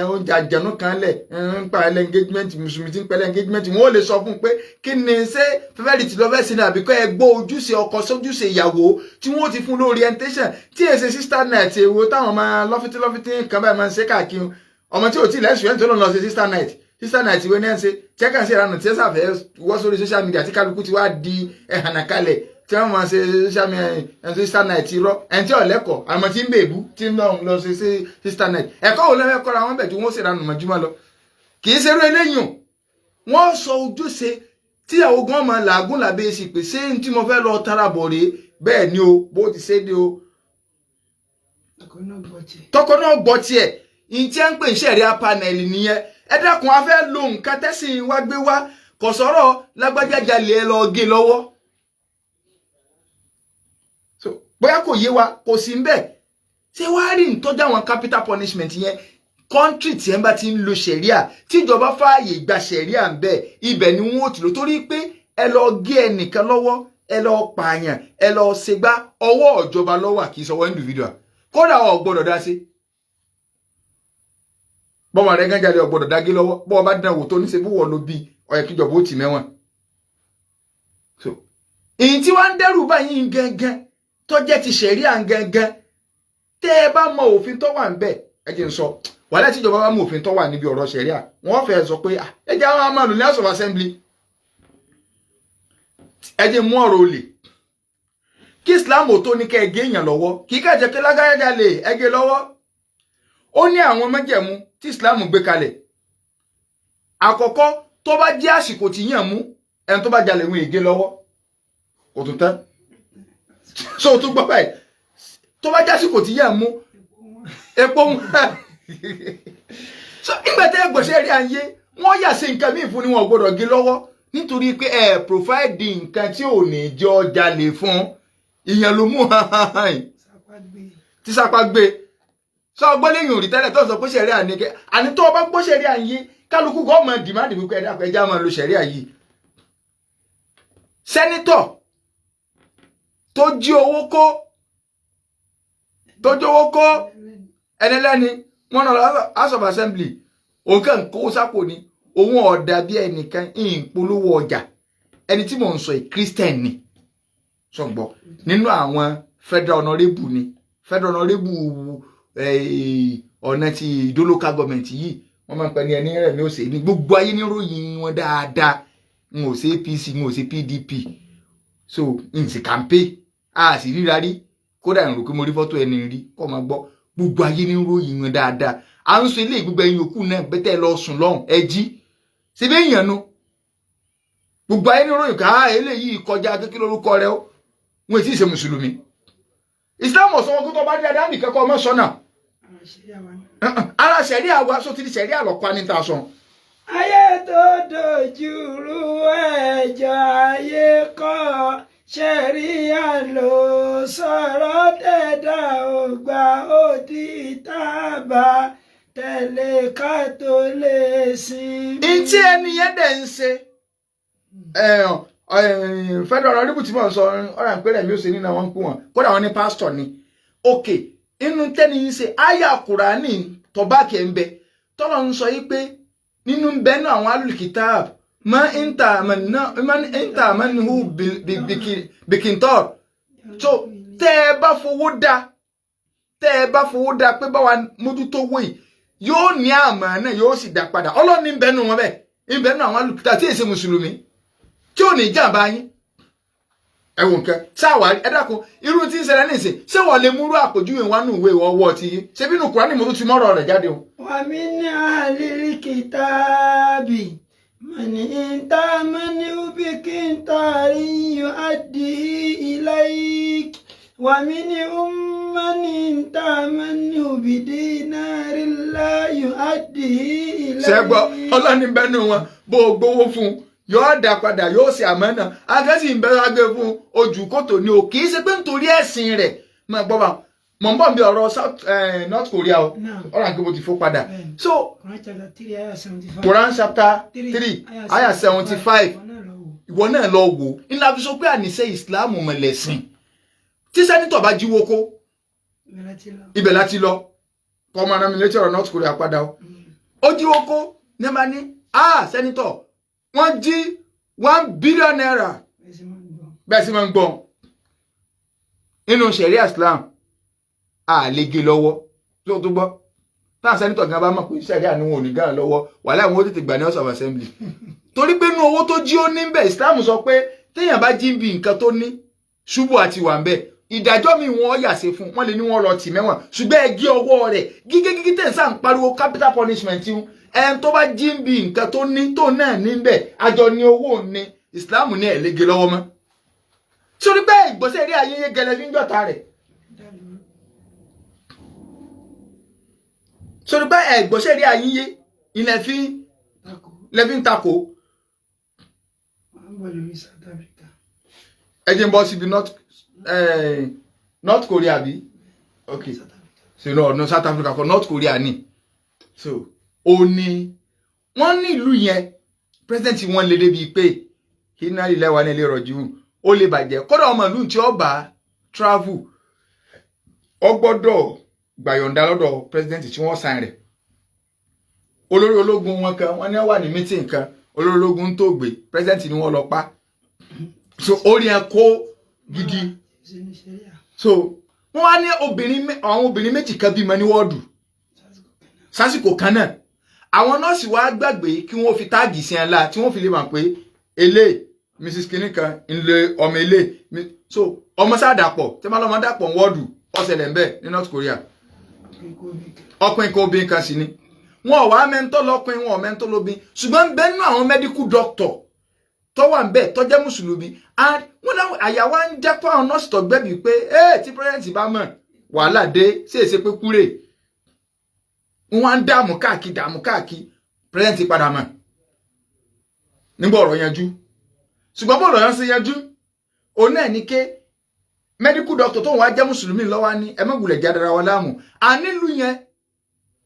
oúnjẹ àjẹnú kan lẹ̀ ń pa ẹlẹ́ engagement. Mùsùlùmí tí ń pẹ́lẹ́ engagement, wọ́n ó lè sọ fún un pé kí ni ṣé fẹ́fẹ́rì tí lọ fẹ́ sí ni, àbíkọ́ ẹ gbọ́ ojúṣe ọkọ sójúṣe ìyàwó, tí wọ́n ti fún lórí orientation tí èsè sister night. Èwo táwọn máa lọ́fítí lọ́fítí kan báyìí máa ń ṣe káàkiri, ọmọ tí ò tí lẹ́sùn ẹ̀ tó lọ́n lọ ṣe sister night. Sister night ìwé náà ń ṣe tí ẹ kàn sí ìranù tí ẹ sàfẹ́ wọ́ sórí social media, tí kálukú ti wá di ẹ̀hànà kalẹ̀, tí wọ́n máa ṣe social media ẹ̀ sister night irọ́. Ẹni tí ò lẹ́kọ̀ọ́, àmọ́ tí ń bèbú tí ń lọ ṣe sister night, ẹ̀kọ́ wo lọ́wọ́ kọ́ra wọn bẹ̀ tí wọ́n ṣèrànù mọ́júmọ́ lọ? Kì í ṣerú eléyìí. Wọ́n sọ ojúṣe tíyàwó gan máa làágùn làbẹ́ èsì pé ṣé n tí mo fẹ́ lọ tara bọ̀ rèé? Bẹ́ẹ̀ ni o, bó ti ṣe ni o. Tọkọ náà gbọ́ tiẹ̀. Ìyẹn tí a ń pè ní sharia panel nìyẹn. Ẹ dákun, a fẹ́ lo nǹkan tẹ́sìn wá gbé wá. Kò sọ̀rọ̀ lágbájá jalè, ẹ lọ gé lọ́wọ́. So bóyá kò yé wa, kò sí ń bẹ̀. Ṣé wàá rí ìtọ́jú àwọn capital punishment yẹn? Country tí ẹ bá ti ń lo sharia, tíjọba fààyè gba sharia ń bẹ, ibẹ̀ ni wọ́n ó ti lò, torí pé ẹ lọ gé ẹnìkan lọ́wọ́, ẹ lọ pààyàn, ẹ lọ ṣègbà, ọwọ́ ìjọba lọ́wọ́, kì í sọwọ́ individual. Kódà ò gbọ́dọ̀ dá sí bọ́mọ rẹ̀ gán jáde, ò gbọ́dọ̀ dágé lọ́wọ́. Bọ́ ọ bá dán wò tó ní ṣe bí wọ́n ló bí, ó yẹ kíjọba ó tì mẹ́wọ̀n. So èyí tí wọ́n ń dẹ́rù báyìí gangan tó jẹ́ ti sharia gangan, tẹ́ ẹ bá mọ òfin tó wà ń bẹ̀, ẹ jẹ́ n sọ wàhálà. Tíjọba bá mọ òfin tó wà níbi ọ̀rọ̀ sharia, wọ́n fẹ́ sọ pé ẹ jẹ́ àwọn máa lò ní House of Assembly. Ẹ jẹ́ mú ọ̀rọ̀ olè kí Islam ò tó ní kẹ́ ẹ gé èèyàn lọ́wọ́, kì í kà jẹ́ kí lágáyájà lè ẹ gé lọ́wọ́. Ó ní àwọn májẹ̀mú tí Islam gbé kalẹ̀. Àkọ́kọ́, tó bá jẹ́ àsìkò tí yàn mú ẹni tó bá jalè, wọn ègé lọ́wọ́. Kò tún tán. So tún gbọ́ báyìí, tó bá jẹ́ àsìkò tí yàn mú epo wọn. So ìgbà tẹ́ gbọ̀nsẹ̀ rí àyè, wọ́n yà sí nǹkan míì fún ni, wọn ò gbọ́dọ̀ gé lọ́wọ́, nítorí pé ẹ provide nǹkan tí ò ní jẹ́ ọjà lè fún ìyẹn ló mú tí sápá gbé. Sọ ọgbọ́n lẹ́yìn òrì tẹ́lẹ̀ tó sọ pé sharia ní kẹ́ àní tó o bá gbọ́ sharia yé, kálukú kọ́ mọ̀ demand wípé ẹ̀dá ẹja máa lo sharia yìí. Senator tó jí owó kó, tó jí owó kó ẹni lẹ́ni, wọ́n náà House of Assembly, òun kàn kó sápò ni, òun ọ̀dà bí ẹnìkan ìpolówó ọjà. Ẹni tí mò ń sọ yìí, Christian ni. Sọ̀gbọ́ nínú àwọn federal honourable ni, federal honourable ọ̀nà ti Ìdó local government yìí. Wọ́n máa ń pẹ́ ní ẹni rẹ̀ mi ò ṣe ní gbogbo ayé ní ròyìn wọn dáadáa. N ò ṣe APC, n ò ṣe PDP, so n sì campaign, a sì ríra rí. Kódà ìrò pé mo rí fọ́tò ẹni rí kọ́ máa gbọ́. Gbogbo ayé ní ròyìn wọn dáadáa. À ń sọ ilé gbogbo ẹ̀yin òkú náà bẹ́tẹ̀ lọ sùn lọ́hùn, ẹ jí síbí èèyàn nu. Gbogbo ayé ní ròyìn ká eléyìí kọjá kékeré lórúkọ rẹ ó. Wọn èsì ṣe mùsùlùmí. Islam ọ̀sán wọn kó tó bá dáadáa nìkan kọ́ ọmọ sọ́nà ara sharia wa sọ ti di sharia lọ́kọ́ ní ta sọ. Ayé tó dojú rú, ẹjọ́ ayé kọ́, sharia ló sọ̀rọ̀ dẹ̀dá ògbà òdì tábà tẹ̀lé ká tó lè sinmi. Ntí ẹni yẹn dẹ̀ ń ṣe Federal honorable tí mò ń sọ ọ̀rọ̀ àpẹẹrẹ mi ò ṣe nínú àwọn ń kú wọn, kódà wọn ní pásítọ̀ ni. Ok, inú tẹ́ni yín ṣe àyà Kùránì tọ́bákì ẹ̀ ń bẹ tọ́lọ̀ ń sọ yìí pé nínú ń bẹ́nu àwọn alùkìtáàb mọ́ ń tà mọ́nihu bìkìntọ́r. So tẹ́ ẹ bá fowó dá, tẹ́ ẹ bá fowó dá pé báwa mójútó wò yìí, yóò ní àmọ́ náà, yóò sì dá padà. Ọlọ́run ní ń bẹ́nu wọn bẹ́ẹ̀, ń bẹ́nu àwọn alùkìtáàb tí èsè mùsùlùmí tí ò ní jàǹbá yín. Ẹ wò nǹkan sáwà. Ẹ dákun, irú tí ń ṣẹlẹ̀ nísìn, ṣé wọ́n lè múrú àpèjúwe wa nù ìwé ọwọ́ ti yín? Ṣé bínú Kùránì mo tún ti mọ́rọ̀ rẹ̀ jáde o. ومن أهل الكتاب من إن تأمنه بقنطار يؤديه إليك ومنهم من إن تأمنه بدينار لا يؤديه إليك. Ṣẹ́gbọ́, ọlọ́ni bẹ́nu wọn, bó o gbowó fún un yóò dá padà, yóò ṣe àmánà. Akẹ́sì ń bẹ́rẹ̀ gbé fún ojú kòtò ni o, kì í ṣe pé nítorí ẹ̀sìn rẹ̀. Mọ̀ gbọ́ bá mọ̀ ń bọ̀ bí ọ̀rọ̀ South North Korea o. Ọ̀rọ̀ àgbẹ̀ mo ti fó padà. So Quran chapter 3 ayah 75. Quran chapter 3 ayah 75, ìwọ náà lọ wò. Ńlá fi sọ pé àníṣe ìsìláàmù mọ̀lẹ́sìn tí senator bá jíwó kó ibẹ̀ láti lọ kọ́ ọmọ ara mi létí ọ̀rọ̀ North Korea padà o. Ó jíwó kó ní ẹ máa ní, ah, senator, wọ́n jí ₦1 billion. Bẹ́ẹ̀ sì máa ń gbọ́n nínú sharia Islam, a lè gé lọ́wọ́ tó tó gbọ́. Táwọn senator gan bá mọ̀ pé sharia ni wọn ò ní gán lọ́wọ́, wàhálà, wọn ó tètè gbà ní House of Assembly, torí pé inú owó tó jí ó ní bẹ́ẹ̀. Islam sọ pé téèyàn bá jí bí nǹkan tó ní ṣubú àti wà ń bẹ́ẹ̀, ìdájọ́ mi wọ́n yà ṣe fún wọn, lè ní wọ́n lọ tì mẹ́wọ̀n, ṣùgbọ́n ẹ gé ọwọ́ rẹ̀ gígé gígé. Tẹ̀ ń sá ń pariwo capital punishment ń ẹn tó bá jí bí nǹkan tó ní tó náà níbẹ̀, àjọ ní owó ní Islam ní ẹ̀ lége lọ́wọ́ mọ́, sórí pé ìgbọ́sẹ̀ rí ayẹyẹ gẹlẹ́ fi ń jọ̀ta rẹ̀, sórí pé ẹ̀gbọ́sẹ̀ rí ayẹyẹ ilẹ̀ fi lẹ́fi ń takò. Ẹ jẹ́ ń bọ́ síbi North Korea bí. Ok, so no, no, South Africa kọ́, North Korea ni. So ó ní wọ́n ní ìlú yẹn, president wọn lè débi pé iná ilẹ̀ wa ní ilé rọ̀jú, ó lè bàjẹ́. Kódà ọmọ ìlú tí ó bá travel, ó gbọ́dọ̀ gbàyọ̀ǹda lọ́dọ̀ president tí wọ́n sign rẹ̀. Olórí ológun wọn kan, wọ́n ní wà ní meeting kan, olórí ológun tó gbé president ni wọ́n lọ pa. So orí ẹ kó gidi. So wọ́n wá ní obìnrin, àwọn obìnrin méjì kan bímọ ní wọ́ọ̀dù sásìkò kan náà. Àwọn nọ́ọ̀sì wá gbàgbé kí wọ́n fi tag sí ẹ la tí wọ́n fi lè mọ̀ pé elé Mrs kinní kan ńlẹ ọmọ elé. So ọmọ sáà dàpọ̀ tí wọ́n lọ́mọ dàpọ̀ ń wọ́ọ̀dù ọ̀sẹ̀lẹ̀ ń bẹ̀ ní North Korea. Ọkùnrin kan, obìnrin kan sì ni. Wọn ò wá mẹ́ńtọ́ lọ́kùnrin, wọn ò mẹ́ńtọ́ lóbìn, ṣùgbọ́n bẹ́ẹ̀ nínú àwọn medical doctor tó wà ń bẹ̀ tó jẹ́ mùsùlùmí, and wọ́n náà àyà wa ń jẹ́ kó àwọn nọ́ọ̀sì tó gbẹ̀bí pé ẹ tí president bá mọ̀, wàhálà dé. Sí èsè pé kúrè wọ́n á ń dààmú káàkiri, dààmú káàkiri. President padà mọ̀ nígbà ọ̀rọ̀ yanjú, ṣùgbọ́n bọ́ọ̀lù ọ̀rọ̀ ṣe yanjú, òun náà ní ké medical doctor tóun wá jẹ́ mùsùlùmí lọ́wọ́ ní ẹ má wulẹ̀ jáde ara wa láàmú. À nílùú yẹn,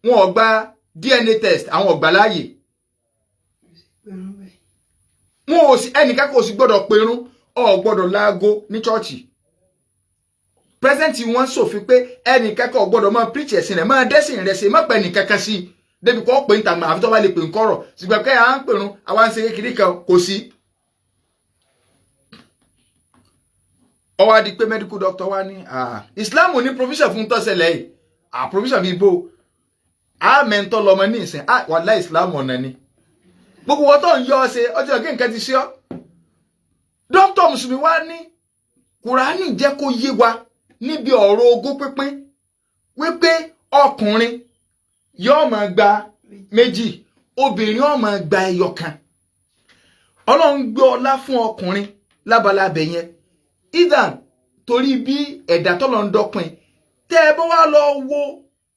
wọn ò gba DNA test, àwọn ò gbà láàyè. Wọn ò sí, ẹnìkan kò sì gbọ́dọ̀ perún, ò gbọ́dọ̀ láago ní chọ́ọ̀chì. President wọn ṣòfin pé ẹnìkan kò gbọ́dọ̀ máa preach ẹ̀sìn rẹ̀, máa dẹ́sìn rẹ̀ ṣe, má pẹ́ ẹnìkankan sí i débi kọ́ pé ń tàgbà, àfi tó bá lè pè ń kọ̀rọ̀. Ṣùgbọ́n kẹ́ à ń pèrún, àwa ń ṣe kékeré kan, kò sí. Ó wá di pé medical doctor wa ní Islam ní provision fún tọ́sẹ̀lẹ̀ yìí. Provision bíi bó àmẹ́ńtọ́ lọmọ ní ìsìn wàhálà Islam ọ̀nà ni gbogbo wọn tó ń yọ ọ ṣe ọjọ́ kí nǹkan ti ṣe ọ́. Dókítà mùsùlùmí wa ní Kùránì jẹ́ kó yé wa níbi ọ̀rọ̀ ogún pínpín wípé ọkùnrin yóò máa gba méjì, obìnrin yóò máa gba ẹyọ kan. Ọlọ́run gbé ọlá fún ọkùnrin lábala abẹ yẹn idan, torí bí ẹ̀dá tọ́lọ̀ ń dọ́pin. Tẹ́ ẹ bá wá lọ wo,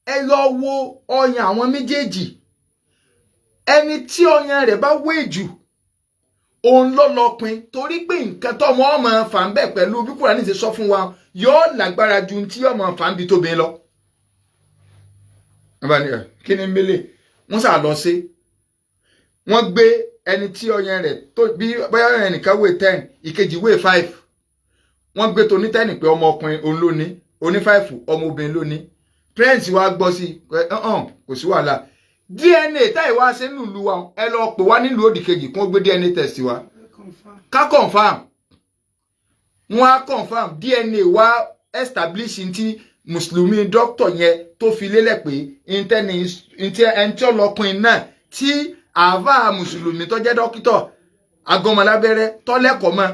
ẹ lọ wo ọyàn àwọn méjèèjì, ẹni tí ọyàn rẹ̀ bá wé jù, òun ló lọpin, torí pé nǹkan tọmọ ọmọ fà ń bẹ pẹ̀lú bí Kùránì ṣe sọ fún wa, yóò lágbára ju tí ọmọ fà ń bi tóbi lọ. Kí ni mélè wọ́n sà lọ sí wọ́n gbé Ẹni tí ọyàn rẹ̀ tó bí bóyá ọyàn nìkan weigh 10, ìkejì weigh 5, wọ́n gbé tó ní 10 pé ọmọ ọkùnrin òun ló ní, oní 5 ọmọ obìnrin ló ní. Parents wa gbọ́ sí ọ̀hún, kò sí wàhálà. DNA táyì wá ṣe nílùú wa, ẹ lọ pè wá nílùú òdì kejì kí wọ́n gbé DNA test wa ká confirm. Wọ́n á confirm, DNA wá establish ti mùsùlùmí dókítà yẹn tó fi lélẹ̀ pé ẹni tí ọlọ́kùnrin náà tí àáfàá mùsùlùmí tó jẹ́ dókítà agọmọlábẹ́rẹ́ tọ́lẹ́kọ̀ọ́ mọ́,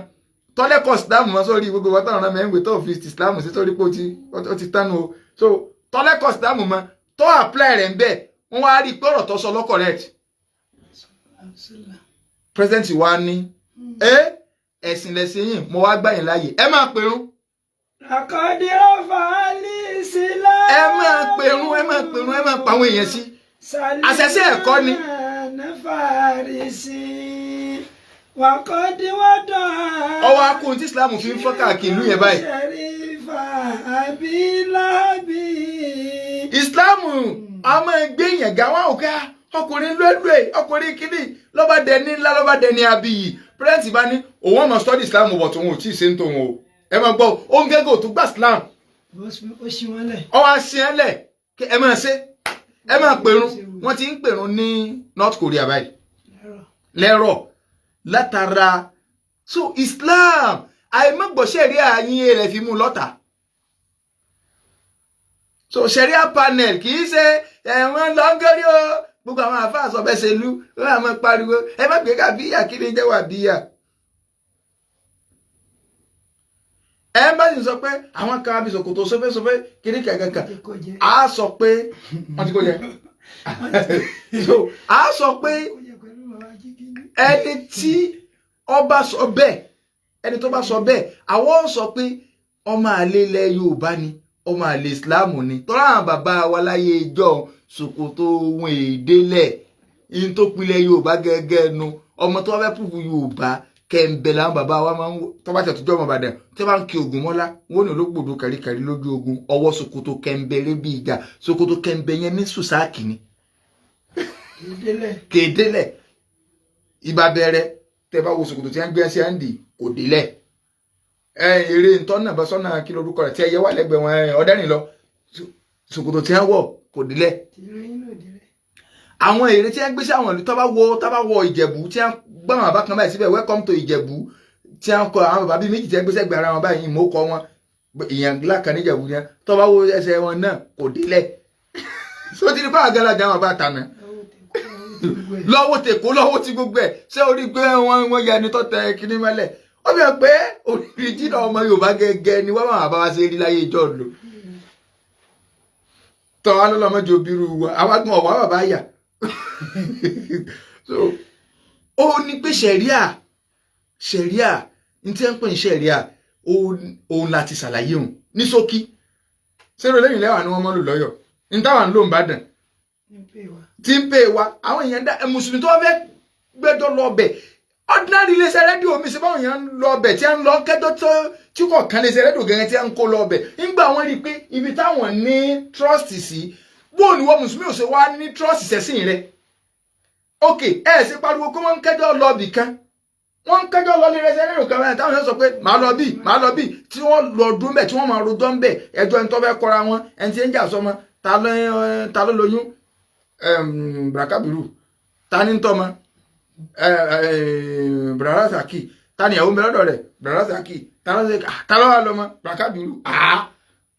tọ́lẹ́kọ̀ọ́ islam mọ́ sórí gbogbo wọn táwọn ọmọ ẹ̀ńgbẹ́ tó fi islam sí sórí pé ó ti tánu o. So tọ́lẹ́kọ̀ọ́ islam mọ́ tó apply rẹ̀ ń bẹ̀, wọ́n wá rí i pé ọ̀rọ̀ tó sọ ló correct. President wa ní ẹ ẹ̀sìn lẹ̀sìn yìí, mo wá gbà yín láàyè, ẹ máa pèrún. Àkọ́dé ọ̀fà alísílá. Ẹ máa pèrún, ẹ máa pèrún, ẹ máa pa àwọn èèyàn sí. Àṣẹṣe ẹ̀kọ́ ni. Farisi wàkọ́dí wọ́dọ̀. Ọwọ́ akóhun tí Islam fi ń fọ́n káàkiri ìlú yẹn báyìí. Ṣẹ̀rífà Abilábí. Islam a máa gbé yẹn ga wọn ò ká ọkùnrin lóòlùẹ̀, ọkùnrin kìíní lọ́ba dẹni ńlá, lọ́ba dẹni abiyì. President bá ní òun ọmọ study Islam bọ̀, tóun ò tí ì ṣe ń tóun o. Ẹ máa gbọ́, òun gẹ́gẹ́ ò tún gbà Islam. Ó ṣí wọn lẹ̀. Ọwọ́ àṣẹ ẹ lẹ̀, ẹ máa ṣe, ẹ máa pèrún. Wọ́n ti ń pèrún ní North Korea báyìí lẹ́rọ̀ látara. So Islam àìmọ̀gbọ́ sẹ̀ríà yín rẹ̀ fi mú lọ́tà. So sẹ̀ríà panel kì í ṣe ẹ̀wọ̀n lọ́ngọ́rí o. Gbogbo àwọn àfáà sọ bẹ́ẹ̀ ṣe lú wọ́n àmọ́ pariwo ẹ má gbé ká bíyà kí ni jẹ́ wà bíyà. Ẹ bá sì sọ pé àwọn kan àbí ṣòkòtò sọfẹ́sọfẹ́ kiri kẹ̀kẹ́kẹ́, a sọ pé wọ́n ti kó jẹ. So a sọ pé ẹni tí ọba sọ bẹ́ẹ̀, ẹni tó bá sọ bẹ́ẹ̀, àwọn sọ pé ọmọ àlè ilẹ̀ Yorùbá ni, ọmọ àlè Ìsìláàmù ni. Tọ́lá àwọn bàbá wa láyé ìjọ ṣòkòtò ohun èdèlẹ̀ yìí tó pilẹ̀ Yorùbá gẹ́gẹ́ nu ọmọ tó wá fẹ́ pùpù Yorùbá kẹ̀ǹbẹ̀ làwọn bàbá wa máa ń wò. Tó bá tẹ̀ tó jọ́ ọmọ Ìbàdàn tí wọ́n bá ń kí ogun mọ́lá, wọ́n ní olóògbòdo kàríkàrí lójú ogun, ọwọ́ ṣòkòtò kẹ̀ǹbẹ̀ rẹ̀ bí ìjà. Ṣòkòtò kẹ̀ǹbẹ̀ yẹn ní sùsáàkì ni kèdélẹ̀. Ibà bẹ̀rẹ̀ tẹ́ bá wo ṣòkòtò tí wọ́n gbé ẹsẹ̀ ń dì kò délẹ̀. Ẹ eré ntọ́nà bá sọ́nà kí lorúkọ rẹ̀ tí ẹyẹ wà lẹ́gbẹ̀ẹ́ wọn ọ̀dẹ́rìn lọ, ṣòkòtò tí wọ́n wọ̀ kò délẹ̀. Àwọn èrè tí wọ́n gbé sí àwọn ìlú tó bá wọ Ìjẹ̀bú tí wọ́n gbọ́ àwọn bàbá kan báyìí síbẹ̀, welcome to Ìjẹ̀bú, tí wọ́n kọ àwọn bàbá bíi méjì tí wọ́n gbé sẹ́gbẹ̀ẹ́ ara wọn báyìí, ìmọ̀ kọ wọn ìyẹn ńlá kan níjẹ̀bú yẹn, tó bá wo ẹsẹ̀ wọn náà kò délẹ̀. So ti ní bá àgàlàjà àwọn bá tànà lọ́wọ́ tèkó lọ́wọ́ tí gbogbo ẹ̀ ṣé orí pé wọ́n yẹ ẹni tó tẹ kíní mọ́lẹ̀. Ó fi hàn pé òrìjìnà ọmọ Yorùbá gẹ́gẹ́ ni wọ́n máa bá wa ṣe rí láyé ìjọ lò tọ́ wa lọ́lọ́mọdé obìnrin wa àwọn agbọ̀n ọ̀wá bàbá yà. So ó ní pé ṣẹ̀ríà ṣẹ̀ríà ní tí wọ́n ń pè ní ṣẹ̀ríà, òun láti ṣàlàyé òun ní ṣókí. Ṣé lẹ́yìn lẹ́wà ni wọ́n mọ́ lò lọ́yọ̀ ní táwọn ń lò ń bàdàn tí ń pè wá àwọn èèyàn dá mùsùlùmí tó wá fẹ́ gbẹ́jọ́ lọ bẹ̀. Ordinary iléeṣẹ́ rédíò mi ṣe báwọn èèyàn ń lọ bẹ̀ tí ń lọ kẹ́jọ́ tí kò kàn iléeṣẹ́ rédíò gẹ́gẹ́ tí ń kó lọ bẹ̀ nígbà wọ́n rí i pé ibi táwọn ní trust sí, bóun ni wọ́n mùsùlùmí ò ṣe wá ní trust sẹ́sìn rẹ̀. Ok, ẹ ṣe pariwo kó wọ́n ń kẹ́jọ́ lọ bì kan, wọ́n ń kẹ́jọ́ lọ iléeṣẹ́ rédíò kan báyìí táwọn èèyàn sọ pé màá lọ bí màá lọ bí tí wọ́n lọ dún bẹ̀ tí wọ́n máa rojọ́ ń bẹ̀ ẹjọ́ ẹni tó fẹ́ kọra wọn, ẹni tí ń jà sọmọ, ta ló lóyún Brakabiru, ta ni ń tọ́mọ Brarasaki, ta ni ìyàwó mi lọ́dọ̀ rẹ̀ Brarasaki, ta ló ṣe ta ló wà lọ́mọ Brakabiru.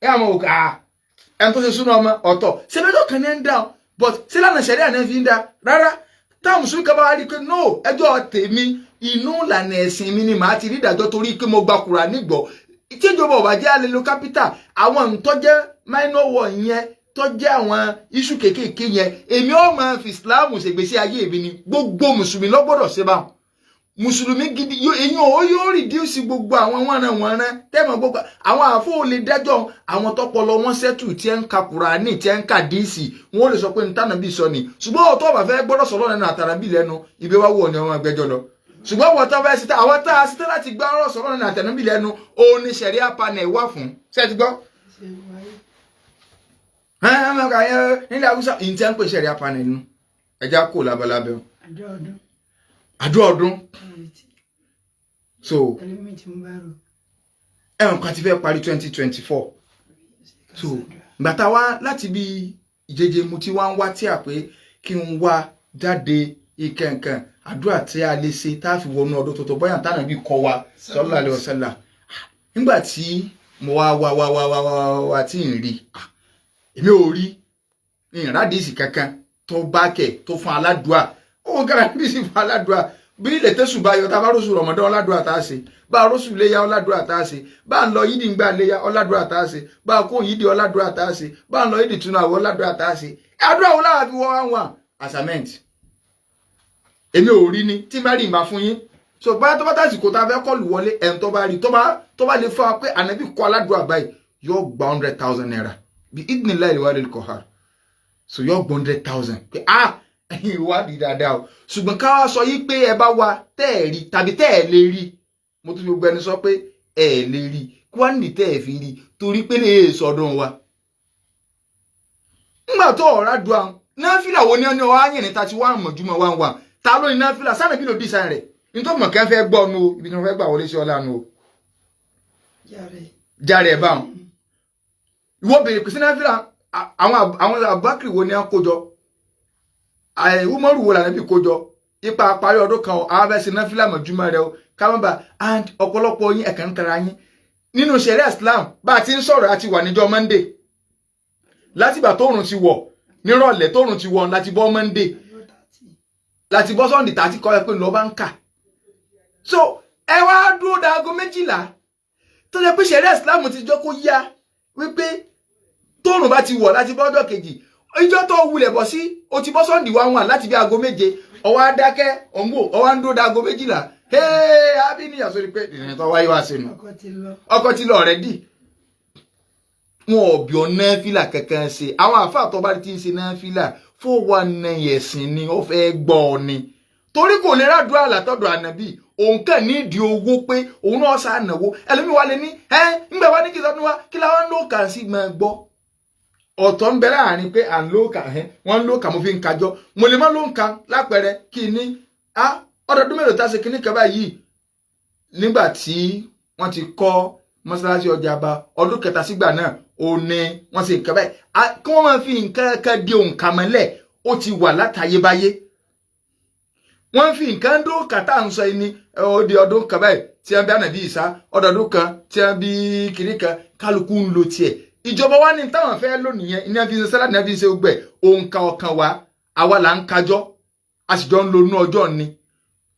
Ẹ àmọ́ òkà ẹni tó ṣe súná ọmọ ọ̀tọ̀ ṣe mẹ́jọ kan ní ń dá ọ, but ṣé lánàá ṣẹ̀rí àná fi ń dá rárá. Táwọn mùsùlùmí kan bá wá rí i pé no, ẹjọ́ tèmi inú ìlànà ẹ̀sìn mi ni màá ti rí ìdájọ́ torí pé mo gba Kùránì gbọ́. Tíjọba ọ̀bà jẹ́ alelo capital àwọn ntọ́jẹ́ minor war yẹn tó jẹ́ àwọn iṣu kéékèèké yẹn, èmi ó máa fi Islam ṣègbésí ayé mi ni. Gbogbo mùsùlùmí ló gbọ́dọ̀ ṣe báwọn mùsùlùmí gidi èyí ò yóò rìdíùsì gbogbo àwọn wọnranwọnran tẹ́mọ̀ gbogbo àwọn àfọ olè dájọ́ àwọn tọpọlọ wọn sẹ́tù tí ẹ ń ka Kùránì tí ẹ ń ka díìsì, wọn ò lè sọ pé ní tànàbí sọ ni. Ṣùgbọ́n ọ̀tọ́ ọ̀bà fẹ́ gbọ́dọ̀ sọ̀rọ̀ lẹ́nu àtànàbí lẹ́nu ibi wá wù ọ́ ni wọ́n gbẹ́jọ́ lọ. Ṣùgbọ́n wọ́n tán fẹ́ síta àwọn tá a síta láti gbọ́ ọ̀rọ̀ sọ̀rọ̀ lẹ́nu àtànàbí lẹ́nu òun ni ṣẹ̀ríà panel wà fún. Ṣé ẹ ti gbọ́? Nílẹ̀ Haúsá ìyìn tí a ń pè ṣẹ̀ríà panel nu ẹja kò labalábẹ́ o. Àdúrà ọdún. So ẹ̀wọ̀n kan ti fẹ́ parí 2024. So gbàtà wá láti bí ìjẹjẹ mu tí wá ń wá tí a pé kí n wá jáde ìkẹ̀kẹ̀ àdúrà tí a lè ṣe tá a fi wọnú ọdún tuntun, bóyá tánà bí kọ wa sallallahu alaihi wasallam. Nígbà tí mo wá wá wá wá wá wá wá tí ń rí, èmi ò rí ìrádìsì kankan tó bá kẹ̀ tó fún aládùá. Ó kára níbi fún aládùá bí ilẹ̀ tẹ̀sù bá yọ, tá a bá rọ́ṣù Ramadan, ọ̀làdùà tá a ṣe, bá a rọ́ṣù léyà, ọ̀làdùà tá a ṣe, bá a ń lọ yídì ńgbà léyà, ọ̀làdùà tá a ṣe, bá a kó yídì, ọ̀làdùà tá a ṣe, bá a ń lọ yídì túnú àwọ̀, ọ̀làdùà tá a ṣe. Àdúrà wo láwa fi wọ́n wá wà assignment? Èmi ò rí ni tí bá rí ìmá fún yín. So bá tó bá tàsìkò tá a fẹ́ kọlù wọlé, ẹ̀ ń tó bá rí, tó bá lè fún wa pé ànábì kọ́ aládùúrà báyìí, yóò gba 100,000 naira bí idnillahi al-walil qahar. So yóò gba 100,000 pé ah, ìwádìí dáadáa o. Ṣùgbọ́n ká wá sọ yí pé ẹ bá wa tẹ́ ẹ̀ rí tàbí tẹ́ ẹ̀ lè rí, mo tún fi gbogbo ẹni sọ pé ẹ lè rí kí wá nìdí tẹ́ ẹ̀ fi rí, torí pé lè sọdún wa. Ńgbà tó ọ̀rá du àwọn náfìlà wo ni ọ ní ọ á yìn ní 31 mọ̀júmọ́ wá ń wà ta ló ní náfìlà sáà bí ló dì sáà rẹ̀ nítorí mọ̀ kẹ́ fẹ́ gbọ́ nu o, ibi tí wọ́n fẹ́ gbà wọlé sí ọlá nu o. Járe ẹ̀ báwọn ìwọ bèrè pèsè náfìlà. Àwọn Abubakar wo ni a kó jọ, Umaru wo lànà bí kó jọ ipa parí ọdún kan, àwọn abẹ́sẹ̀ náfìlà mọ̀júmọ́ rẹ o kámọ́bà. And ọ̀pọ̀lọpọ̀ yín ẹ̀kan ń tara yín nínú ṣẹ̀ríà Islam. Bá a ti ń sọ̀rọ̀ àti wà níjọ́ Monday, látìgbà tóòrùn ti wọ̀ nírọ̀lẹ́, tóòrùn ti wọ̀ láti bọ́ Monday, láti bọ́ Sunday tàti kọ́ ẹ pé lọ́ọ́ bá ń kà. So ẹ wá dúró dago 12, tó jẹ́ pé ṣẹ̀ríà Islam ti jọ́ kó yá wípé tóòrùn bá ti wọ̀ láti bọ́ ọjọ́ kejì. Ìjọ tó wulẹ̀ bọ̀ sí o ti bọ́ Sunday wá wọn láti bí aago 7, ọwọ́ adákẹ́ òǹgbò, ọwọ́ ń dúró dago 12. Hey, àbí níyà sórí pé ìrìn tó wáyé wá sínú ọkọ̀ ti lọ already. Wọn ò bí ọ náfìlà kankan ṣe. Àwọn àáfàá tó bá ti ń ṣe náfìlà 419 ẹ̀sìn ni ó fẹ́ gbọ́ ọ ni, torí kò lè ràdúrà látọ̀dọ̀ ànábì. Òun kàn ní ìdí owó pé òun náà sá náwó. Ẹlòmíì wà lè ní ẹ ńgbà wá ní kí sọdún wa kí làwọn ń lò kà sí máa gbọ́. Ọ̀tọ̀ ń bẹ láàrin pé à ń lò kà ẹ́, wọ́n ń lò kà, mo fi ń kájọ́, mo lè má ló ń ka lápẹẹrẹ kí ni á ọdọọdún mélòó tá a ṣe kíní kan báyìí nígbà tí wọ́n ti kọ́ mọ́sálásí ọjà bá ọdún kẹta sígbà náà ò ní wọ́n ṣe nǹkan báyìí kí wọ́n máa fi nǹkan kan di òǹkà mọ́lẹ̀. Ó ti wà látayébáyé, wọ́n fi nǹkan dóòkà tá à ń sọ yìí ní ó di ọdún kan báyìí tí wọ́n bí ànàbí ìsá, ọdọọdún kan tí wọ́n bí kiri kan, kálukú ń lo tiẹ̀. Ìjọba wa ní táwọn fẹ́ lónìí yẹn ní wọ́n fi ṣe sálà, ní wọ́n fi ṣe gbẹ òǹkà ọ̀kan wa. Àwa là ń kájọ́, a sì jọ ń lo inú ọjọ́ ni.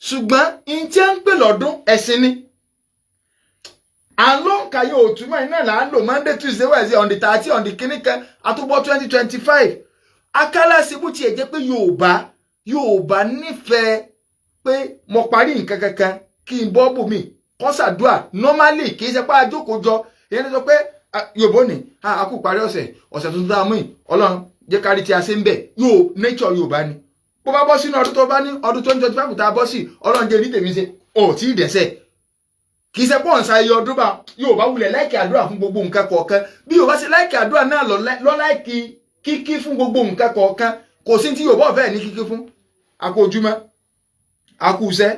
Ṣùgbọ́n n tí ń pè lọ́dún ẹ̀sìn ni à ń ló ń ka yóò túmọ̀ iná là ń lò Monday, Tuesday, Wednesday, on the 30, on the kìíní kan àtúbọ̀ 2025. Akálà ṣe bó tiẹ̀ jẹ́ pé Yorùbá nífẹ̀ẹ́ pé mo parí nǹkan kankan kí n bọ́ bùnmi kọ́sàdúà. Normally kì í ṣe pé àjókòó jọ ìyẹn ló sọ pé Yorùbá ní a kú parí ọ̀sẹ̀, ọ̀sẹ̀ tuntun tá a mú yìí, Ọlọ́run jẹ́ kárí tí a ṣe ń bẹ̀. Yóò nature Yorùbá ni bó bá bọ́ sínú ọdún tó bá ní ọdún 2025 tá a bọ́ sí, Ọlọ́run jẹ́ rí tèmi ṣe ò tí ì dẹ́sẹ̀. Kì í ṣe pọ̀ nsá iye ọdún bá Yorùbá wulẹ̀ like àdúrà fún gbogbo nǹkan kọ̀ọ̀kan. Bí Yorùbá ṣe like àdúrà náà lọ like kíkí fún gbogbo nǹkan kọ̀ọ̀kan. Kò sí tí Yorùbá ọ̀fẹ́ ní kíkí fún. Akú ojúmọ́, akú iṣẹ́,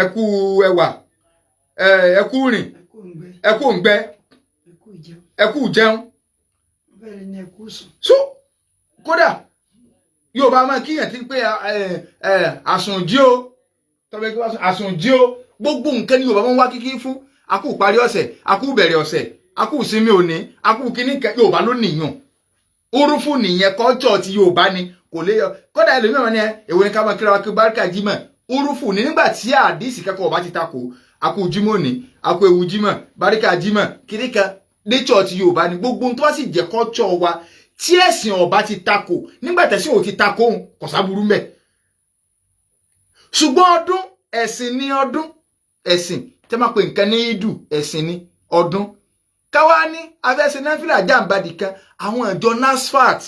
ẹkú ẹwà, ẹkú rìn, ẹkú òǹgbẹ, ẹkú jẹun. So kódà Yorùbá máa kíyàn tí pé àsùnjí o, tọ́bẹ̀ kí wọ́n sọ àsùnjí o. Gbogbo nǹkan ní Yorùbá máa ń wá kíkí fún. Akú parí ọ̀sẹ̀, akú bẹ̀rẹ̀ ọ̀sẹ̀, akú sinmi òní, akú kíní kan. Yorùbá ló nìyàn orúfù nìyẹn, culture ti Yorùbá ni kò lè yọ. Kódà ẹlòmíràn ni ẹ èwo ni ká máa kíra wa kí báríkà jímọ̀. Orúfù ní nígbà tí àdìsí kẹ́kọ̀ọ́ ọba ti takò. Akú jímọ̀ ní, akú ewu jímọ̀, báríkà jímọ̀, kíní kan, nature ti Yorùbá ni. Gbogbo tó bá sì jẹ́ culture wa tí ẹ̀sìn ọba ti takò, nígbà tẹ̀sìn ò ti takò òun, kò sáburú mẹ́. Ṣùgbọ́n ọdún ẹ̀sìn ni, ọdún ẹ̀sìn tẹ́ máa pe nǹkan ní ìdù, ẹ̀sìn ni ọdún. Káwá ní afẹ́sẹ̀ náfìlà jàǹbadì kan. Àwọn ìjọ NASFAT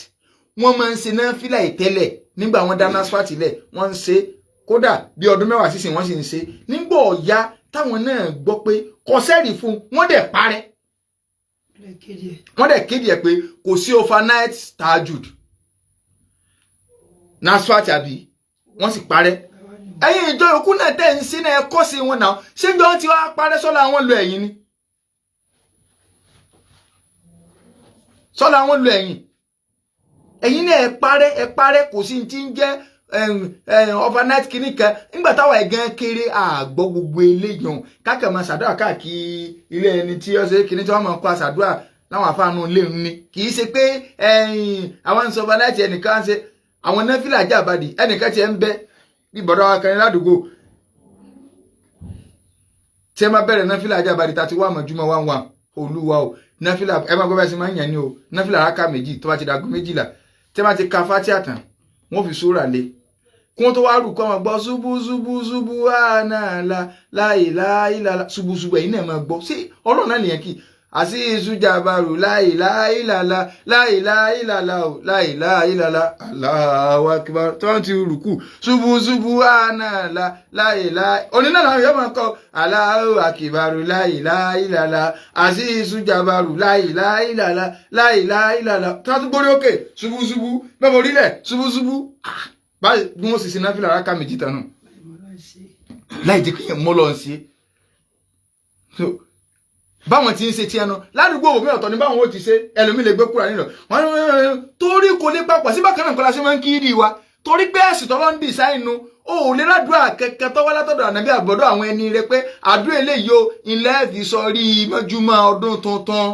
wọ́n máa ń ṣe náfìlà ìtẹ́lẹ̀. Nígbà wọ́n dá NASFAT lẹ̀, wọ́n ń ṣe. Kódà bí ọdún 10 sísìn wọ́n sì ń ṣe. Nígbà ọ̀ya táwọn náà gbọ́ pé kò sẹ́rì fún wọ́n dẹ̀ parẹ́, wọ́n dẹ̀ kéde ẹ̀ pé kò sí overnight tahajud. NASFAT àbí wọ́n sì parẹ́. Ẹ̀yin ìjọ yòókù náà tẹ̀ ń sí náà, ẹ kọ́ sí wọn náà. Ṣé ń jọ tí wàá parẹ́ sọ́la àwọn lu ẹ̀yìn ni? Sọ́la àwọn lu ẹ̀yìn. Ẹ̀yin náà ẹ parẹ́, ẹ parẹ́. Kò sí ti ń jẹ́ overnight kìíní kan. Nígbà táwa ẹ̀gán kéré, àgbọ̀ gbogbo eléyàn káàkiri máa ṣàdúrà káàkiri ilé ẹni tí ó ṣe kìíní tí wọ́n máa kó àṣàdúrà láwọn afáànù ilé ń ní. Kì í ṣe pé àwọn ń sọ overnight, ẹnìkan ṣe àwọn náfìlà jàbàdì, ẹnìkan tiẹ̀ ń bẹ bí bọ̀dọ̀ wa kan ní ládùúgbò tí ẹ máa bẹ̀rẹ̀ náfìlà jàbàdì tàti wà mọ̀júmọ́ wá wà. Olúwa o, náfìlà ẹ máa gbọ́ bá ṣe máa ń yàn ní o. Náfìlà rákà 2 tó bá ti dàgún 12, tí ẹ máa ti ka fátíà tán, wọ́n fi súrà lé kí wọ́n tó wá rù kọ́ wọn gbọ́ ṣubú ṣubú ṣubú ànàlà láìláìlàlà ṣubú ṣubú. Ẹ̀yin náà máa gbọ́ sí ọlọ́run náà nìyẹn kì àti ìṣújàbàrù láìláìlàlà láìláìlàlà ò láìláìlàlà Allahu akbar. Tí wọ́n ti rùkù ṣubú ṣubú ànàlà láìláì onínà làwọn yóò máa kọ Allahu akbar láìláìlàlà àti ìṣújàbàrù láìláìlàlà láìláìlàlà. Tí wọ́n tún gbórí òkè ṣubú ṣubú bẹ́ẹ̀ borí lẹ̀ ṣubú ṣubú. Báyìí bí wọ́n sì ṣe náfìlà rákà 2 tán nù láì jẹ́ kéèyàn mọ́ lọ sí. Báwọn ti ń ṣe tiẹ̀ nu ládùúgbò òmí ọ̀tọ̀ ni báwọn ó ti ṣe. Ẹlòmí lè gbé kúrò nílò wọn torí kò lè papọ̀ sí bákan náà kọ́lá ṣe máa ń kiri wa, torí pé ẹ̀sìn tọ́lọ́ ń dì sáìnù o ò lè ládùúrà kẹ̀kẹ́ tọ́wọ́ látọ̀dọ̀ ànábì àgbọ̀dọ̀ àwọn ẹni rẹ pé àdúrà eléyìí o ilẹ̀ fi sọ rí mọ́júmọ́ ọdún tuntun.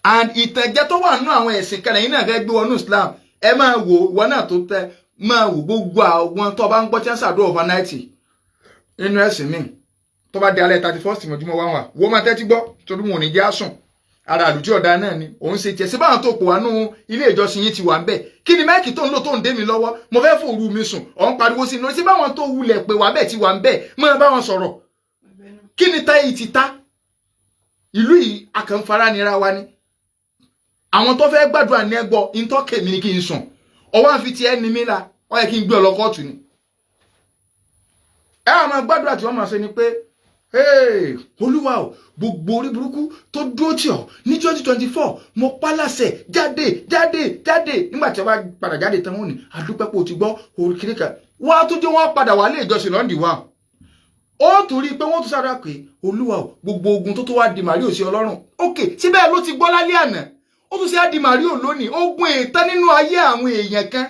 And ìtẹ̀jẹ́ tó wà nínú àwọn ẹ̀sìn kan lẹ́yìn náà fẹ́ gbé wọnú Islam. Ẹ máa wò ìwọ náà tó tẹ máa wò gbogbo àwọn tó bá ń gbọ́ tí wọ́n ṣàdúrà overnight nínú ẹ̀sìn míì tó bá di alẹ́ 31st mọ̀júmọ́ wá wà wọ́n máa tẹ́tí gbọ́ torí wọn ò ní jẹ́ àsùn ara àlùjọ ọ̀dà náà ni òun ṣe tiẹ̀ sí báwọn tó pò wá nú ilé ìjọsìn yìí ti wà ń bẹ̀. Kí ni máìkì tó ń lò tó ń dé mi lọ́wọ́? Mo fẹ́ fòru mi sùn, ọ̀ ń pariwo sí i lórí. Sí báwọn tó wulẹ̀ pé wà bẹ́ẹ̀ ti wà ń bẹ̀, mọ́ bá wọn sọ̀rọ̀. Kí ni táyì ti ta ìlú yìí? Akànfara nira wa ni àwọn tó fẹ́ gbàdúrà ní ẹgbọ́ ìtọ́kẹ̀ mi ni kí n sùn, ọwọ́ àfi ti ẹni mi la ọ yẹ kí n gbé ọ lọ kóòtù ni. Ẹ àwọn gbàdúrà tí wọ́n máa ṣe ni pé Olúwa o, gbogbo orí burúkú tó dúró tì ọ́ ní 2024, mo pálàṣẹ jáde jáde jáde. Nígbà tí wọ́n bá padà jáde tán, wọ́n ní adúpẹ́ pé o ti gbọ́ orí kiri kan. Wọ́n á tún jẹ́ wọ́n padà wà lé ìjọsìn lọ́ndì wa, ó tún rí i pé wọ́n tún sára pé Olúwa o, gbogbo ogun tó tó wá di màríò sí Ọlọ́run. Ok, síbẹ̀ ló ti gbọ́ lálẹ́ àná, ó tún ṣe á di màríò lónìí. Ogun ètán nínú ayé àwọn èèyàn kan,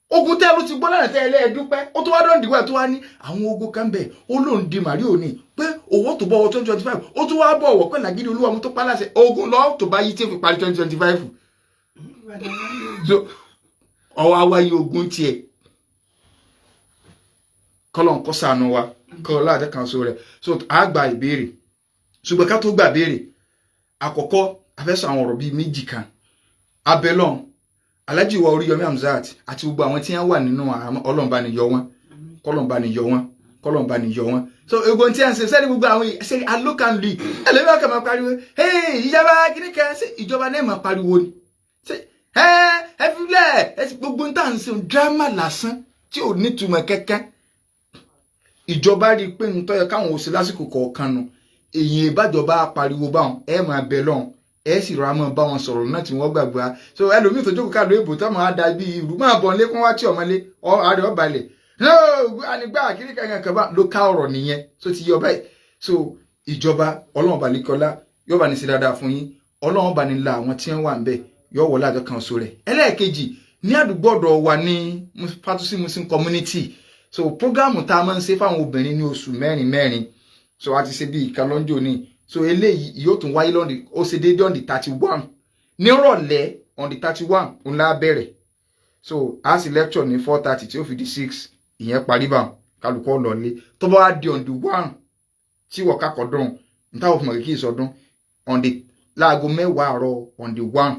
ogun tẹ́ ló ti gbọ́ lánàá tẹ́ ẹ lẹ́ẹ̀dúpẹ́, ó tún wá dọ̀ǹdìwẹ̀ tó wá ní àwọn ogun kan bẹ̀, ó lóun di màríò ní pé owó tó bọ̀ wọ 2025, ó tún wá bọ̀ wọ̀ pé làgídí Olúwa mú tó pa láṣẹ ogun lọ́ọ́ tó bá yí tí ó fi parí 2025. So ọwọ́ awáyé ogun tiẹ̀ kọ́lọ́n kó ṣàánú wa, kọ́ láàjẹ́ kan so rẹ̀. So a gba ìbéèrè, ṣùgbọ́n ká tó gba ìbéèrè, àkọ́kọ́ a fẹ́ sọ àwọn ọ̀rọ̀ bíi méjì kan. Abẹ́lọ́n Alhaji wa Oríyọmí Hamzat àti gbogbo àwọn tí wọ́n wà nínú Ọlọ́run bá ní yọ wọ́n, kọ́lọ́n bá ní yọ wọ́n, kọ́lọ́n bá ní yọ wọ́n. So egbò tí a ń ṣe sẹ́ni gbogbo àwọn ṣe alókanlù ẹlẹ́wọ̀n kan máa pariwo ìjọba kìíní kan ṣe ìjọba náà máa pariwo ni ṣe ẹ filẹ̀ ẹ gbogbo ń tà ń ṣe dírámà lásán tí ò nítumọ̀ kẹ́kẹ́. Ìjọba rí i pé ń tọ́yẹ káwọn ò sí lásìkò kọ̀ọ̀kan nu èyí ìbájọba pariwo báwọn ẹ máa bẹ lọ́hùn, ẹ sì rọra máa bá wọn sọ̀rọ̀ náà tí wọ́n gbàgbọ́. So ẹlòmíì tó jókòó káàdó ìbò tó máa da bí irú máa bọ̀ nílé kó wá tí ọmọlé ààrẹ ọbalẹ̀ ànígbà kiri kankan kan bá ló ká ọ̀rọ̀ nìyẹn tó ti yọ báyìí. So ìjọba Ọlọ́run balẹ̀kọ́lá yóò bá ní sí dáadáa fún yín, Ọlọ́run bá ní la àwọn tí wọ́n wà ń bẹ̀ yóò wọlé àjọ kan so rẹ̀. Ẹlẹ́ẹ̀kejì, ní àdúgbò ọ̀dọ̀ wa ní Fatusi Muslim Community, so programu tá a máa ń ṣe fáwọn obìnrin ní oṣù mẹ́rin mẹ́rin, so a ti ṣe bí ìkan lọ́njọ́ ní. So eléyìí yóò tún wáyé lọ́ndì, ó ṣe déédéé on the 31 nírọ̀lẹ́, on the 31 ńlá bẹ̀rẹ̀. So a sì lecture ní 4:30 tí ó fi di 6, ìyẹn parí bá kálukọ́ lọ́lé. Tó bá wá di on the 1 tí wọ́n kakọ̀ dùn níta òfin mọ̀kì kí ìsọdún on the láago 10 àárọ̀ on the 1,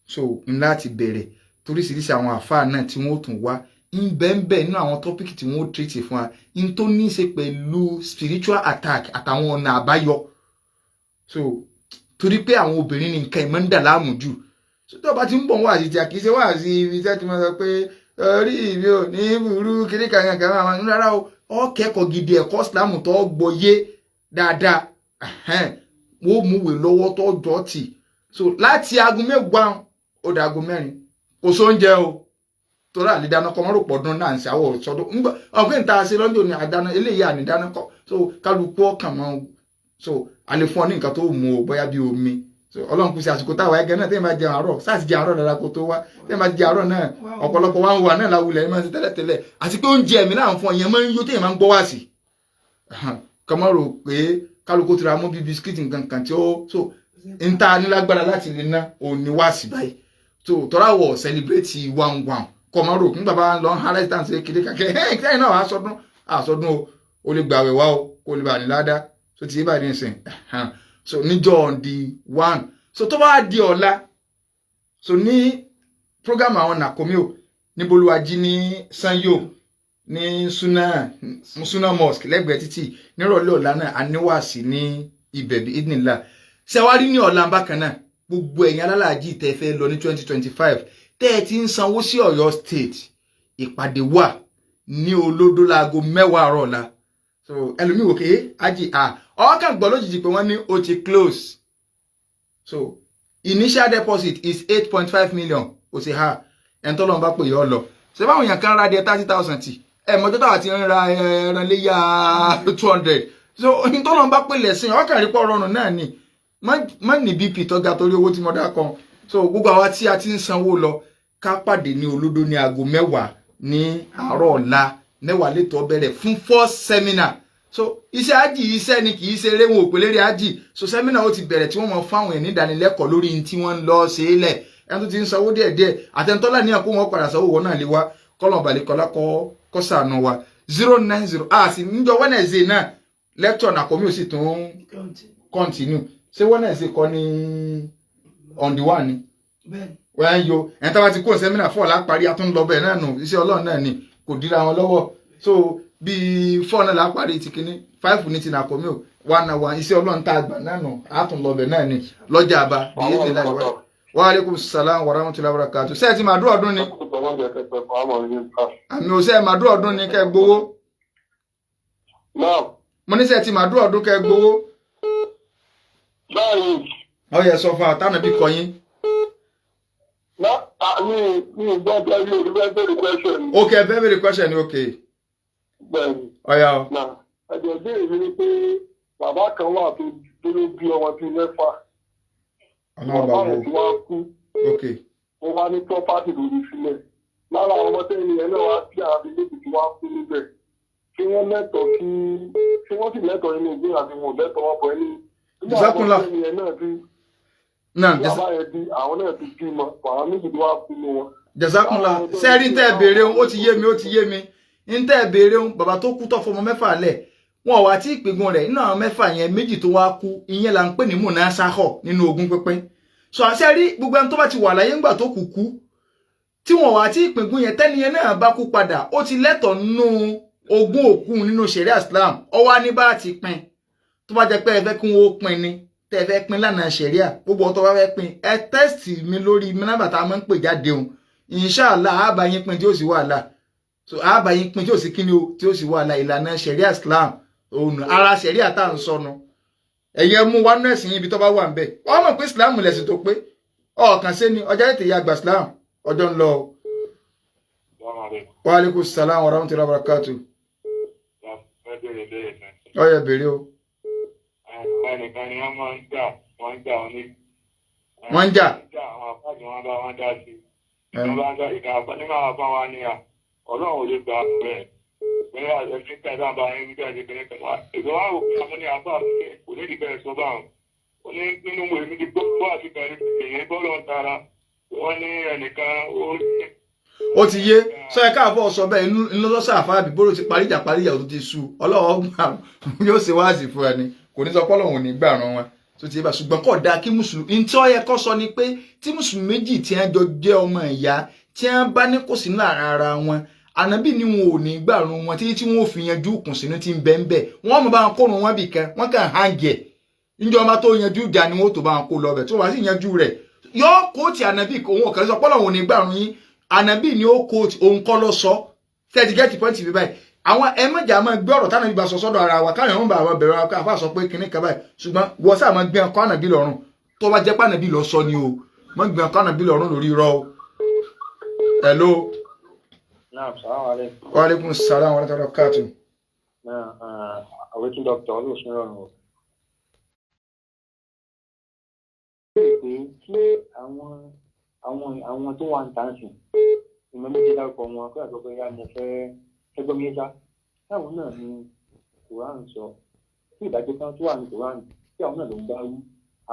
so ńlá ti bẹ̀rẹ̀ toríṣiríṣi àwọn àfáà náà tí wọ́n tún wá nbẹ̀nbẹ̀ nínú àwọn tọ́pìkì tí wọ́n tírìtì fún wa n tó ní í ṣe pẹ̀lú spiritual attack àtàwọn ọ̀nà àbáyọ. So torí pé àwọn obìnrin ní nǹkan ìmọ̀ ń dà láàmú jù, so tó bá ti ń bọ̀ wá àti tí a kì í ṣe wá sí ibi tí a ti máa sọ pé orí mi ò ní burú kiri kankan kan máa ń rárá o, ọ kẹ́kọ̀ọ́ gidi ẹ̀kọ́ Islam tó gbọ́yé dáadáa, wọ́n múwèé lọ́wọ́ tó jọ tì. So láti aago 10 ó dà aago 4, kò sóúnjẹ o. Torí àlè dáná kọ́ mọ́rò pọ̀dún náà ń ṣe àwọ̀ sọdún ńgbà ọ̀gbìn tá a ṣe lọ́jọ́ ni àdáná eléyìí ànídáná kọ́. So kálukú ọkàn mọ́. So a lè fún ọ ní nǹkan tó mú o, bóyá bí omi. So Ọlọ́run kù sí àsìkò táwa ẹgẹ náà, téèyàn bá jẹun àárọ̀ sáà ti jẹ àárọ̀ dára kó tó wá. Téèyàn bá jẹ àárọ̀ náà, ọ̀pọ̀lọpọ̀ wa ń wà náà láwùlẹ̀ ẹ̀ máa ń ṣe tẹ́lẹ̀tẹ́lẹ̀, àti pé oúnjẹ mi náà ń fún ọ yẹn máa ń yó téèyàn máa ń gbọ́ wá sí kọmọ́rò pé kálukú ti ra mú bíi bisikíìtì nǹkan kan tí ó so n ta nílágbára láti lè ná òní wá sí báyìí. So tọ́ra wọ̀ celebrate one one kọmọ́rò nígbà bá ń lọ hálẹ́ tàn sí kéde kàkẹ́ ẹ̀ kẹ́yìn náà àsọdún àsọdún o, ò lè gbàwẹ̀ wá o, kó lè bà ní ládàá. So ti yé báyìí nísìn. So níjọ́ on the 1, so tó bá di ọ̀la, so ní program àwọn Nàkómíò ní Bolúwájí ní Sanyo ní Suna Mosque lẹ́gbẹ̀ẹ́ títì nírọ̀lẹ́ ọ̀la náà, aníwàsí ní ibẹ̀ bí idinla ṣẹwárí ní ọ̀la. Bákan náà, gbogbo ẹ̀yin alálàájì tẹ́ fẹ́ lọ ní 2025, tẹ́ ẹ ti ń sanwó sí Ọ̀yọ́ State, ìpàdé wà ní Olódó láago 10 àárọ̀ ọ̀la. So ẹlòmíì wò ké ájì à ọkàn gbọ́ lójijì pé wọ́n ní ó ti close. So initial deposit is 8.5 million. Ó ti ha ẹni tó lọ́n bá pè yọ lọ. Ṣé báwọn èèyàn kan ra díẹ̀ 30,000 tì ẹ mọ́jọ́ táwa ti ń ra ẹran léyà 200? So ẹni tó lọ́n bá pè lẹ́sìn ọkàn rí pọ̀ rọrùn náà ni. Má ní BP tó ga torí owó tí mo dá kan. So gbogbo àwa tí a ti ń sanwó lọ, ká pàdé ní Olódó ní aago 10 ní àárọ̀ ọ̀la. 10 lẹ́tọ̀ọ́ bẹ̀rẹ̀ fún first seminar. So iṣẹ́ ájì, iṣẹ́ ni, kì í ṣe eré, wọn ò pè lérí ájì. So seminar ó ti bẹ̀rẹ̀ tí wọ́n mọ fáwọn ẹ̀ ní ìdánilẹ́kọ̀ọ́ lórí tí wọ́n ń lọ ṣe é lẹ̀. Ẹni tó ti ń sanwó díẹ̀díẹ̀ àtẹnutọ́lá ní àkó wọn padà sanwó wọn náà lè wá kọ́lọ̀ balẹ̀kọ́lá kọ́ sànù wa. 090 a sì níjọ́ Wednesday náà, lecture Nàkómi ò sì tún continue. Ṣé Wednesday kọ́ ní on the 1 ni? Wọ́n ń yo ẹni tó bá ti kó seminar fún ọ̀la parí, àtúndọ̀ bẹ́ẹ̀ náà nù. Iṣẹ́ Ọlọ́run náà ni, kò dira wọn lọ́wọ́. So bíi 4 náà la parí ti kínní, 5 ní ti Nàkómi ò, 1 hour. Iṣẹ́ Ọlọ́run tá a gbà náà nù, àtúndọ̀ náà ni lọ́jà àbá bíi ètò ìlànà. Wa aleykum salaam wa rahmatulahi wa barakatu. Ṣé ẹ ti máa dúró ọdún ni? Àmì ò. Ṣe ẹ máa dúró ọdún ni kẹ́ gbowó? Mo ní ṣé ẹ ti máa dúró ọdún kẹ́ gbowó? Ó yẹ sọ fún àtànà bí kọyín. Mi gbọ́ bẹ́ẹ̀ mi ò fẹ́ bẹ̀rẹ̀ question. Ok, ẹ fẹ́ bẹ̀rẹ̀ question ni, ok. Bẹ́ẹ̀ni. Ọ̀yà o. Náà ẹ̀jẹ̀ béèrè mi ni pé bàbá kan wà tó dúró bí ọmọ bíi mẹ́fà. Ọlọ́run Bàbá bá rẹ̀ wo. tí wọ́n kú. Ó wá ní property lórí sílẹ̀. Lára àwọn ọmọ tẹ́lẹ̀ yẹn náà wá sí àwọn méjèèjì tí wọ́n kú níbẹ̀. Ṣé wọ́n lẹ́tọ̀ọ́ kí ṣé wọ́n sì lẹ́tọ̀ọ́ nínú ìgbé àti wọn ò lẹ́tọ̀ọ́ wọn bọ̀ ẹni? Nígbà àwọn Jazakumullah. tẹ́lẹ̀ yẹn náà ti Náà bàbá yẹn bí àwọn náà ti bímọ, àwọn méjì tí wọ́n kú nínú wọn. Jazakumullah. Sẹ́ẹ̀rí tẹ́ ẹ béèrè ń, ó ti yé mi, ó ti yé mi. Ń tẹ́ ẹ béèrè ń, bàbá tó kú tó fọmọ mẹ́fà lẹ̀, wọn ò wá tí ìpégun rẹ̀ nínú àwọn mẹ́fà yẹn, méjì tó wá kú, ìyẹn là ń pè ní munasakho nínú ogún pínpín. So àṣẹ rí gbogbo ẹni tó bá ti wà láyé ńgbà tó kú kú tí wọn wá tí ìpínkún yẹn, tẹ́ni yẹn náà bá kú padà, ó ti lẹ́tọ̀ọ́ nínú ogún òkú nínú ṣẹ̀ríà Islam. Ó wá ní bá ti pín. Tó bá jẹ́ pé ẹ fẹ́ kí wọ́n ó pín ni, tẹ́ ẹ fẹ́ pín lánàá ṣẹ̀ríà, gbogbo ọ̀tọ̀ bá fẹ́ pín, ẹ text mi lórí nọ́mbà tá a máa ń pè jáde òun. Inshallah, àbá yín pín tí ó sì wàhálà. So àbá yín pín tí ó sì kíni o, tí ó sì wàhálà. Ìlànà ṣẹ̀ríà Islam òun ara ṣẹ̀ríà tá à ń sọnù. Ẹ̀yẹ mú wá nú ẹ̀sìn yín ibi tó bá wà ń bẹ̀. Wọ́n mọ̀ pé Islam lẹ̀sìn tó pé ọ̀kan ṣe ni ọjà tètè ya gbà Islam. Ọjọ́ ń lọ o. Wa alaikum salam wa rahmatullahi wa barakatuh. Ó yá, béèrè o. Ẹnìkan ni wọ́n máa ń jà, wọ́n ń jà wọn ní. Wọ́n ń jà. Àwọn àpáàdé wọn bá wọn dá sí. Ìjọba ń dá ìka àpá nínú àwọn àpá wa ni à Ọlọ́run ò lè gbà bẹ́ẹ̀. Bẹ́ẹ̀ àti kẹta bá yín wíjọ́ àti kẹrẹ kẹta. Ìjọba wò pé àwọn ní àpá kò ní ìdíbẹ̀ sọ báwọn. Ó ní nínú èmi ti gbọ́ àti kẹrin èyí bọ́lọ̀ tara. Wọ́n ní ẹnìkan ó ní. Ó ti yé. Sọ ẹ káàbọ̀ sọ bẹ́ẹ̀ inú lọ́sọ̀ àfáàbí bóró ti parí ìjà, parí ìjà tó ti sú. Ọlọ́wọ́ gbà yóò ṣe wáàsí fún ẹni kò ní sọ pé Ọlọ́run ò ní gbà ràn wọn tó ti yé bá. Ṣùgbọ́n kò dáa kí mùsùlùmí ní tí ó yẹ kó sọ ni pé tí mùsùlùmí méjì tí wọ́n jọ jẹ́ ọmọ ìyá, tí wọ́n bá ní kò sínú ara wọn, Ànábì ni wọn ò ní gbàrún wọn títí tí wọn ò fi yanjú kùn sínú tí ń bẹ́ ń bẹ́. Wọ́n mọ̀ bá wọn kórun wọn bì kan, wọ́n kàn hàǹgẹ̀ níjọba tó yanjú ìjà ni wọn ó tó bá wọn kó lọ bẹ̀. Tí wọ́n bá sì yanjú rẹ̀, yóò kóòtù Ànábì. Òun ọ̀kẹ́ sọ pé Ọlọ́run ò ní gbàrún yín. Ànábì ni ó kóòtù, òun kọ́ ló sọ. Thirty get point bí báyìí. Àwọn ẹ mọ̀jà máa gbé ọ̀rọ̀ tánàbí bá sọ sọ́dọ̀ ara wa, káwọn èèyàn bá àwọn bẹ̀rẹ̀ wa àfa sọ pé kinní kan báyìí. Ṣùgbọ́n wọ́n sáà máa gbé ọkọ Ànábì lọ́rùn. Tó bá jẹ́ pé Ànábì lọ sọ ni o, máa gbé ọkọ Ànábì lọ́rùn lórí irọ́ o. Hello. Naam, salaam alaikum. Wa alaikum salam wa rahmatullahi wa barakatuh. Náà, àwẹ̀tí dọ́kítà olóòsùn rọrùn o. Béèrè pé kí àwọn tó wà ń tàn sí ìmọ̀ méjì dárúkọ wọn kó àgbẹ̀ bóyá mo fẹ́ ẹgbẹ́ mi yé sá. Táwọn náà ni Quran sọ. Tí ìdájọ́ kan tó wà ní Quran tí àwọn náà ló ń bá wí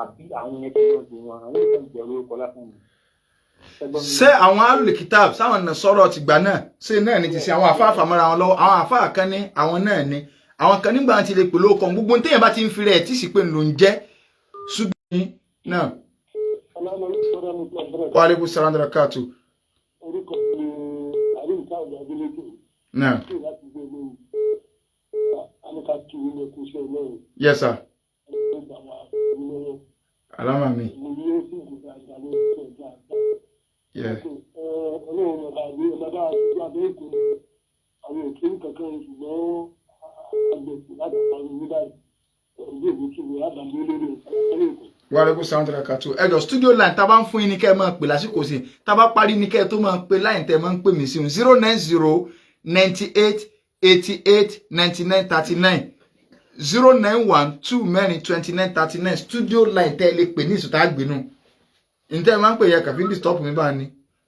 àbí àwọn yẹn tó lọ sí wọn àwọn yẹn tó ń jẹ orúkọ lásán ni. Ẹgbọ́n mi. Ṣé àwọn alùkìtàb sáwọn ọ̀nà sọ̀rọ̀ tìgbà náà ṣé náà ni ti ṣe àwọn àfáà fàmọ́ra wọn lọ́wọ́? Àwọn àfáà kan ní àwọn náà ni àwọn kan nígbà tí lè pè lóko gbogbo téèyàn bá ti ń fi rẹ̀ tí sì pé ń lò ń jẹ́ ṣùgbọ́n náà. Wa alaikum salam wa barakatuh. Orúkọ mi àríǹkà ọ̀gá adélékè Náà. tí láti gbé lórí àníkà kí ilé kú iṣẹ́ ọlọ́run. Yes sir. Ó gbà wá lọ́wọ́. Alama mi. Mo ní ó sì gùn dáadáa lórí iṣẹ́ dáadáa. Yeah. Ọlọ́run ọba àbí ọba bá ti abẹ́ èkó àwọn òkè kankan, ṣùgbọ́n àgbẹ̀sì láti parí ní báyìí ọdún èmi kí ni àbàmì lórí ìpínlẹ̀ Èkó. Wa alaikum salam wa barakatuh. Ẹ jọ̀ọ́, studio line tá a bá ń fún yín ní kẹ́ ẹ máa pè lásìkò sí, tá a bá parí ní kẹ́ ẹ tó máa pè line tẹ́ ẹ máa ń pè mí sí, 09098889939, 091442939, studio line tẹ́ ẹ lè pè ní ìsúta àgbẹ̀nu ǹtẹ́ ẹ máa ń pè yẹ kàfí disturb mi bá ní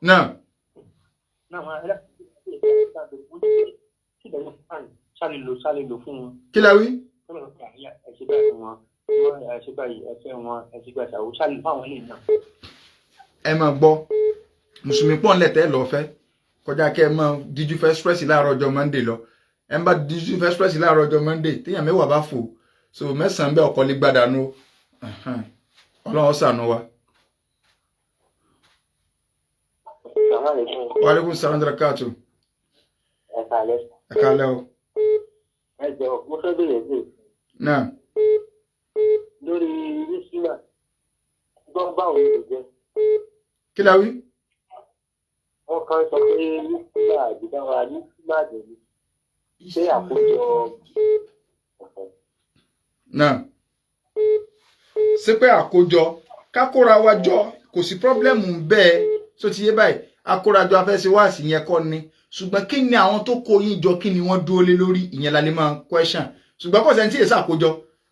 náà. Náà, wọn ẹlẹ́ ṣáà lè lò fún wọn. Kí la wí? Ẹ ṣe báyìí fún wọn, ẹ ṣe báyìí, ẹ fẹ́ wọn, ẹ ṣe gbàṣà ó ṣáà lè fún àwọn eléyìí náà. Ẹ máa gbọ́, mùsùlùmí pọ̀ ńlẹ̀ tẹ́ lọ́ọ́ fẹ́ kọjá kẹ́ ẹ máa díjú fẹ́ stress láàárọ̀ ọjọ́ Monday lọ. Ẹ ń bá díjú fẹ́ stress láàárọ̀ ọjọ́ Monday, téèyàn 10 bá fò so 9 bẹ́ẹ̀ ọkọ̀ lè gbàdánù. Ọlọ́run ṣàánú wa. Wa alaikum salam wa barakatuh. Ẹ kálẹ́. Ẹ kálẹ́ o. Ẹ jọ, mo fẹ́ bèrè sí Náà. lórí yíṣúà gbọ́, báwo ló jẹ́? Kí la wí? Wọ́n kàn sọ pé yíṣúà àdìdáwà yíṣúà àdìdí ṣé àkójọ. Náà, ṣé pé àkójọ kákóra wa jọ kò sí problem bẹ́ẹ̀ tó ti yé báyìí, akórajọ afẹ́sẹ̀ wáàsí yẹn kọ́ ni, ṣùgbọ́n kí ni àwọn tó kó yín jọ, kí ni wọ́n dúró lé lórí, ìyẹn la lè máa question. Ṣùgbọ́n kò sẹ́ni tí èsì àkójọ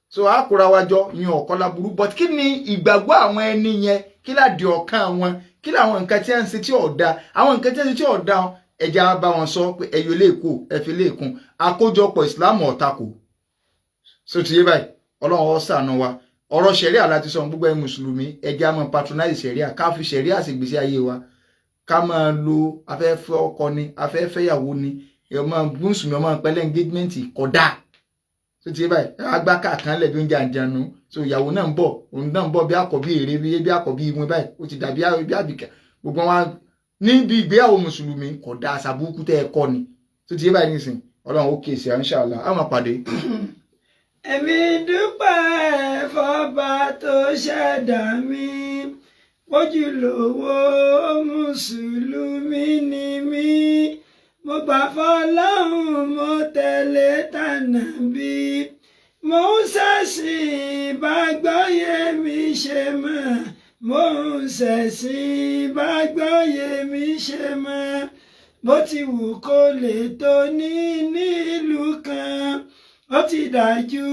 so akóra wa jọ ìyẹn ọ̀kọ́ laburú, but kí ni ìgbàgbọ́ àwọn ẹni yẹn, kí ládìí ọ̀kan wọn, kí làwọn nǹkan tí wọ́n ń ṣe tí ò da, àwọn nǹkan tí wọ́n ń ṣe tí ò da, ẹja bá wọn sọ pé ẹyọ lè kó ẹfi lè kún àkójọpọ̀ ìsìlámù ọ̀tako so ti yé báyìí. Ọlọ́run ó ṣàánú wa. Ọ̀rọ̀ ṣẹ̀ríà láti sọ, gbogbo ẹ̀ mùsùlùmí, ẹja máa patronize ṣẹ̀ríà, ká fi ṣẹ̀ríà ṣègbésí ayé wa, ká máa lo afẹ́fẹ́ ọkọ ni afẹ́fẹ́ ìyàwó ni ọmọ mùsùlùmí ọmọ pẹ̀lẹ́ engagement kódà tó ti yé báyìí, agbá kàkan lẹ̀ bí oúnjẹ àjànú so ìyàwó náà ń bọ̀, òun náà ń bọ̀ bí àkọ́bí èrè bí àkọ́bí ìwọ̀n báyìí, ó ti dàbí bí àbíkẹ́ gbogbo wa níbi ìgbéyàwó mùsùlùmí kódà àṣà burúkú tẹ́ ẹ kọ́ ni tó ti yé báyìí nísìn. Ọlọ́run ó kíyèsí, inshallah á máa pàdé. Èmi dúpẹ́ fọba tó ṣẹ̀dá mi, ojúlówó mùsùlùmí ni mí. Mo gbà fọlọ́hún, mo tẹ̀lé tànàbí, mo ń ṣẹ̀sìn bá gbọ́yé mi ṣe mọ̀, mo ń ṣẹ̀sìn bá gbọ́yé mi ṣe mọ̀. Bó ti wù kó lè tó ní nílùú kan, ó ti dájú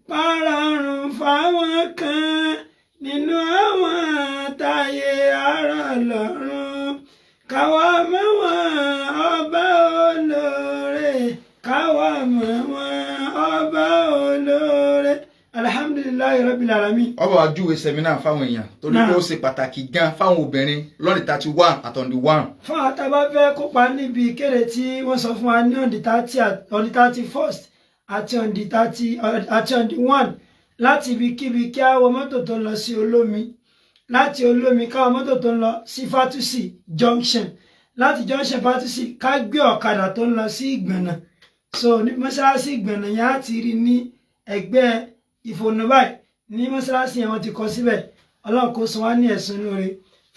párọ̀rùn fáwọn kan nínú àwọn táyé ara lọ́rùn. Káwa mọ̀ wọ́n ọba olóore, káwa mọ̀ wọ́n ọba olóore. Alhamdulillahi rabbil alamin. Ọba wa júwe seminar fáwọn èèyàn torí pé ó ṣe pàtàkì gan fáwọn obìnrin lọ́ọ̀dì 31 àtọ̀ndì 1. Fún àwọn tá a bá fẹ́ kópa níbi ìkéde tí wọ́n sọ fún wa ní on the 30, on the 31st àti on the 30 àti on the 1, láti ibikíbi kí á wọ mọ́tò tó ń lọ sí Olómi, láti Olómi ká wọ mọ́tò tó ń lọ sí Fatusi junction, láti junction Fatusi ká gbé ọ̀kadà tó ń lọ sí Ìgbọ̀nà. So ní mọ́ṣáláṣí Ìgbọ̀nà yẹn, á ti rí ní ẹgbẹ́ ìfònà báyìí, ní mọ́ṣáláṣí yẹn wọ́n ti kọ síbẹ̀. Ọlọ́run kó san wá ní ẹ̀sùn lóore.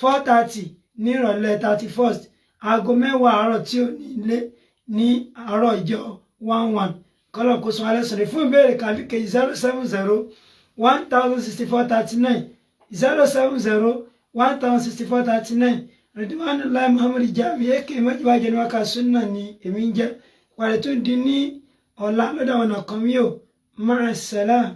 4:30 ní ìrọ̀lẹ́ 31st, aago 10 àárọ̀ tí ò ní lé ní àárọ̀ ìjọ 1 1, kọ́lọ̀ kó san wá lẹ́sùn rẹ̀. Fún ìbéèrè kàbí kejì, 070106439, 070106439. Ridwanullahi Muhammad Jami aka Májèbájẹ́ ní wákà súnà ni èmi ń jẹ́. Wàlẹ̀ tó di ní ọ̀la lọ́dọ̀ àwọn ọ̀nà kan mi ò. Ma'a salam.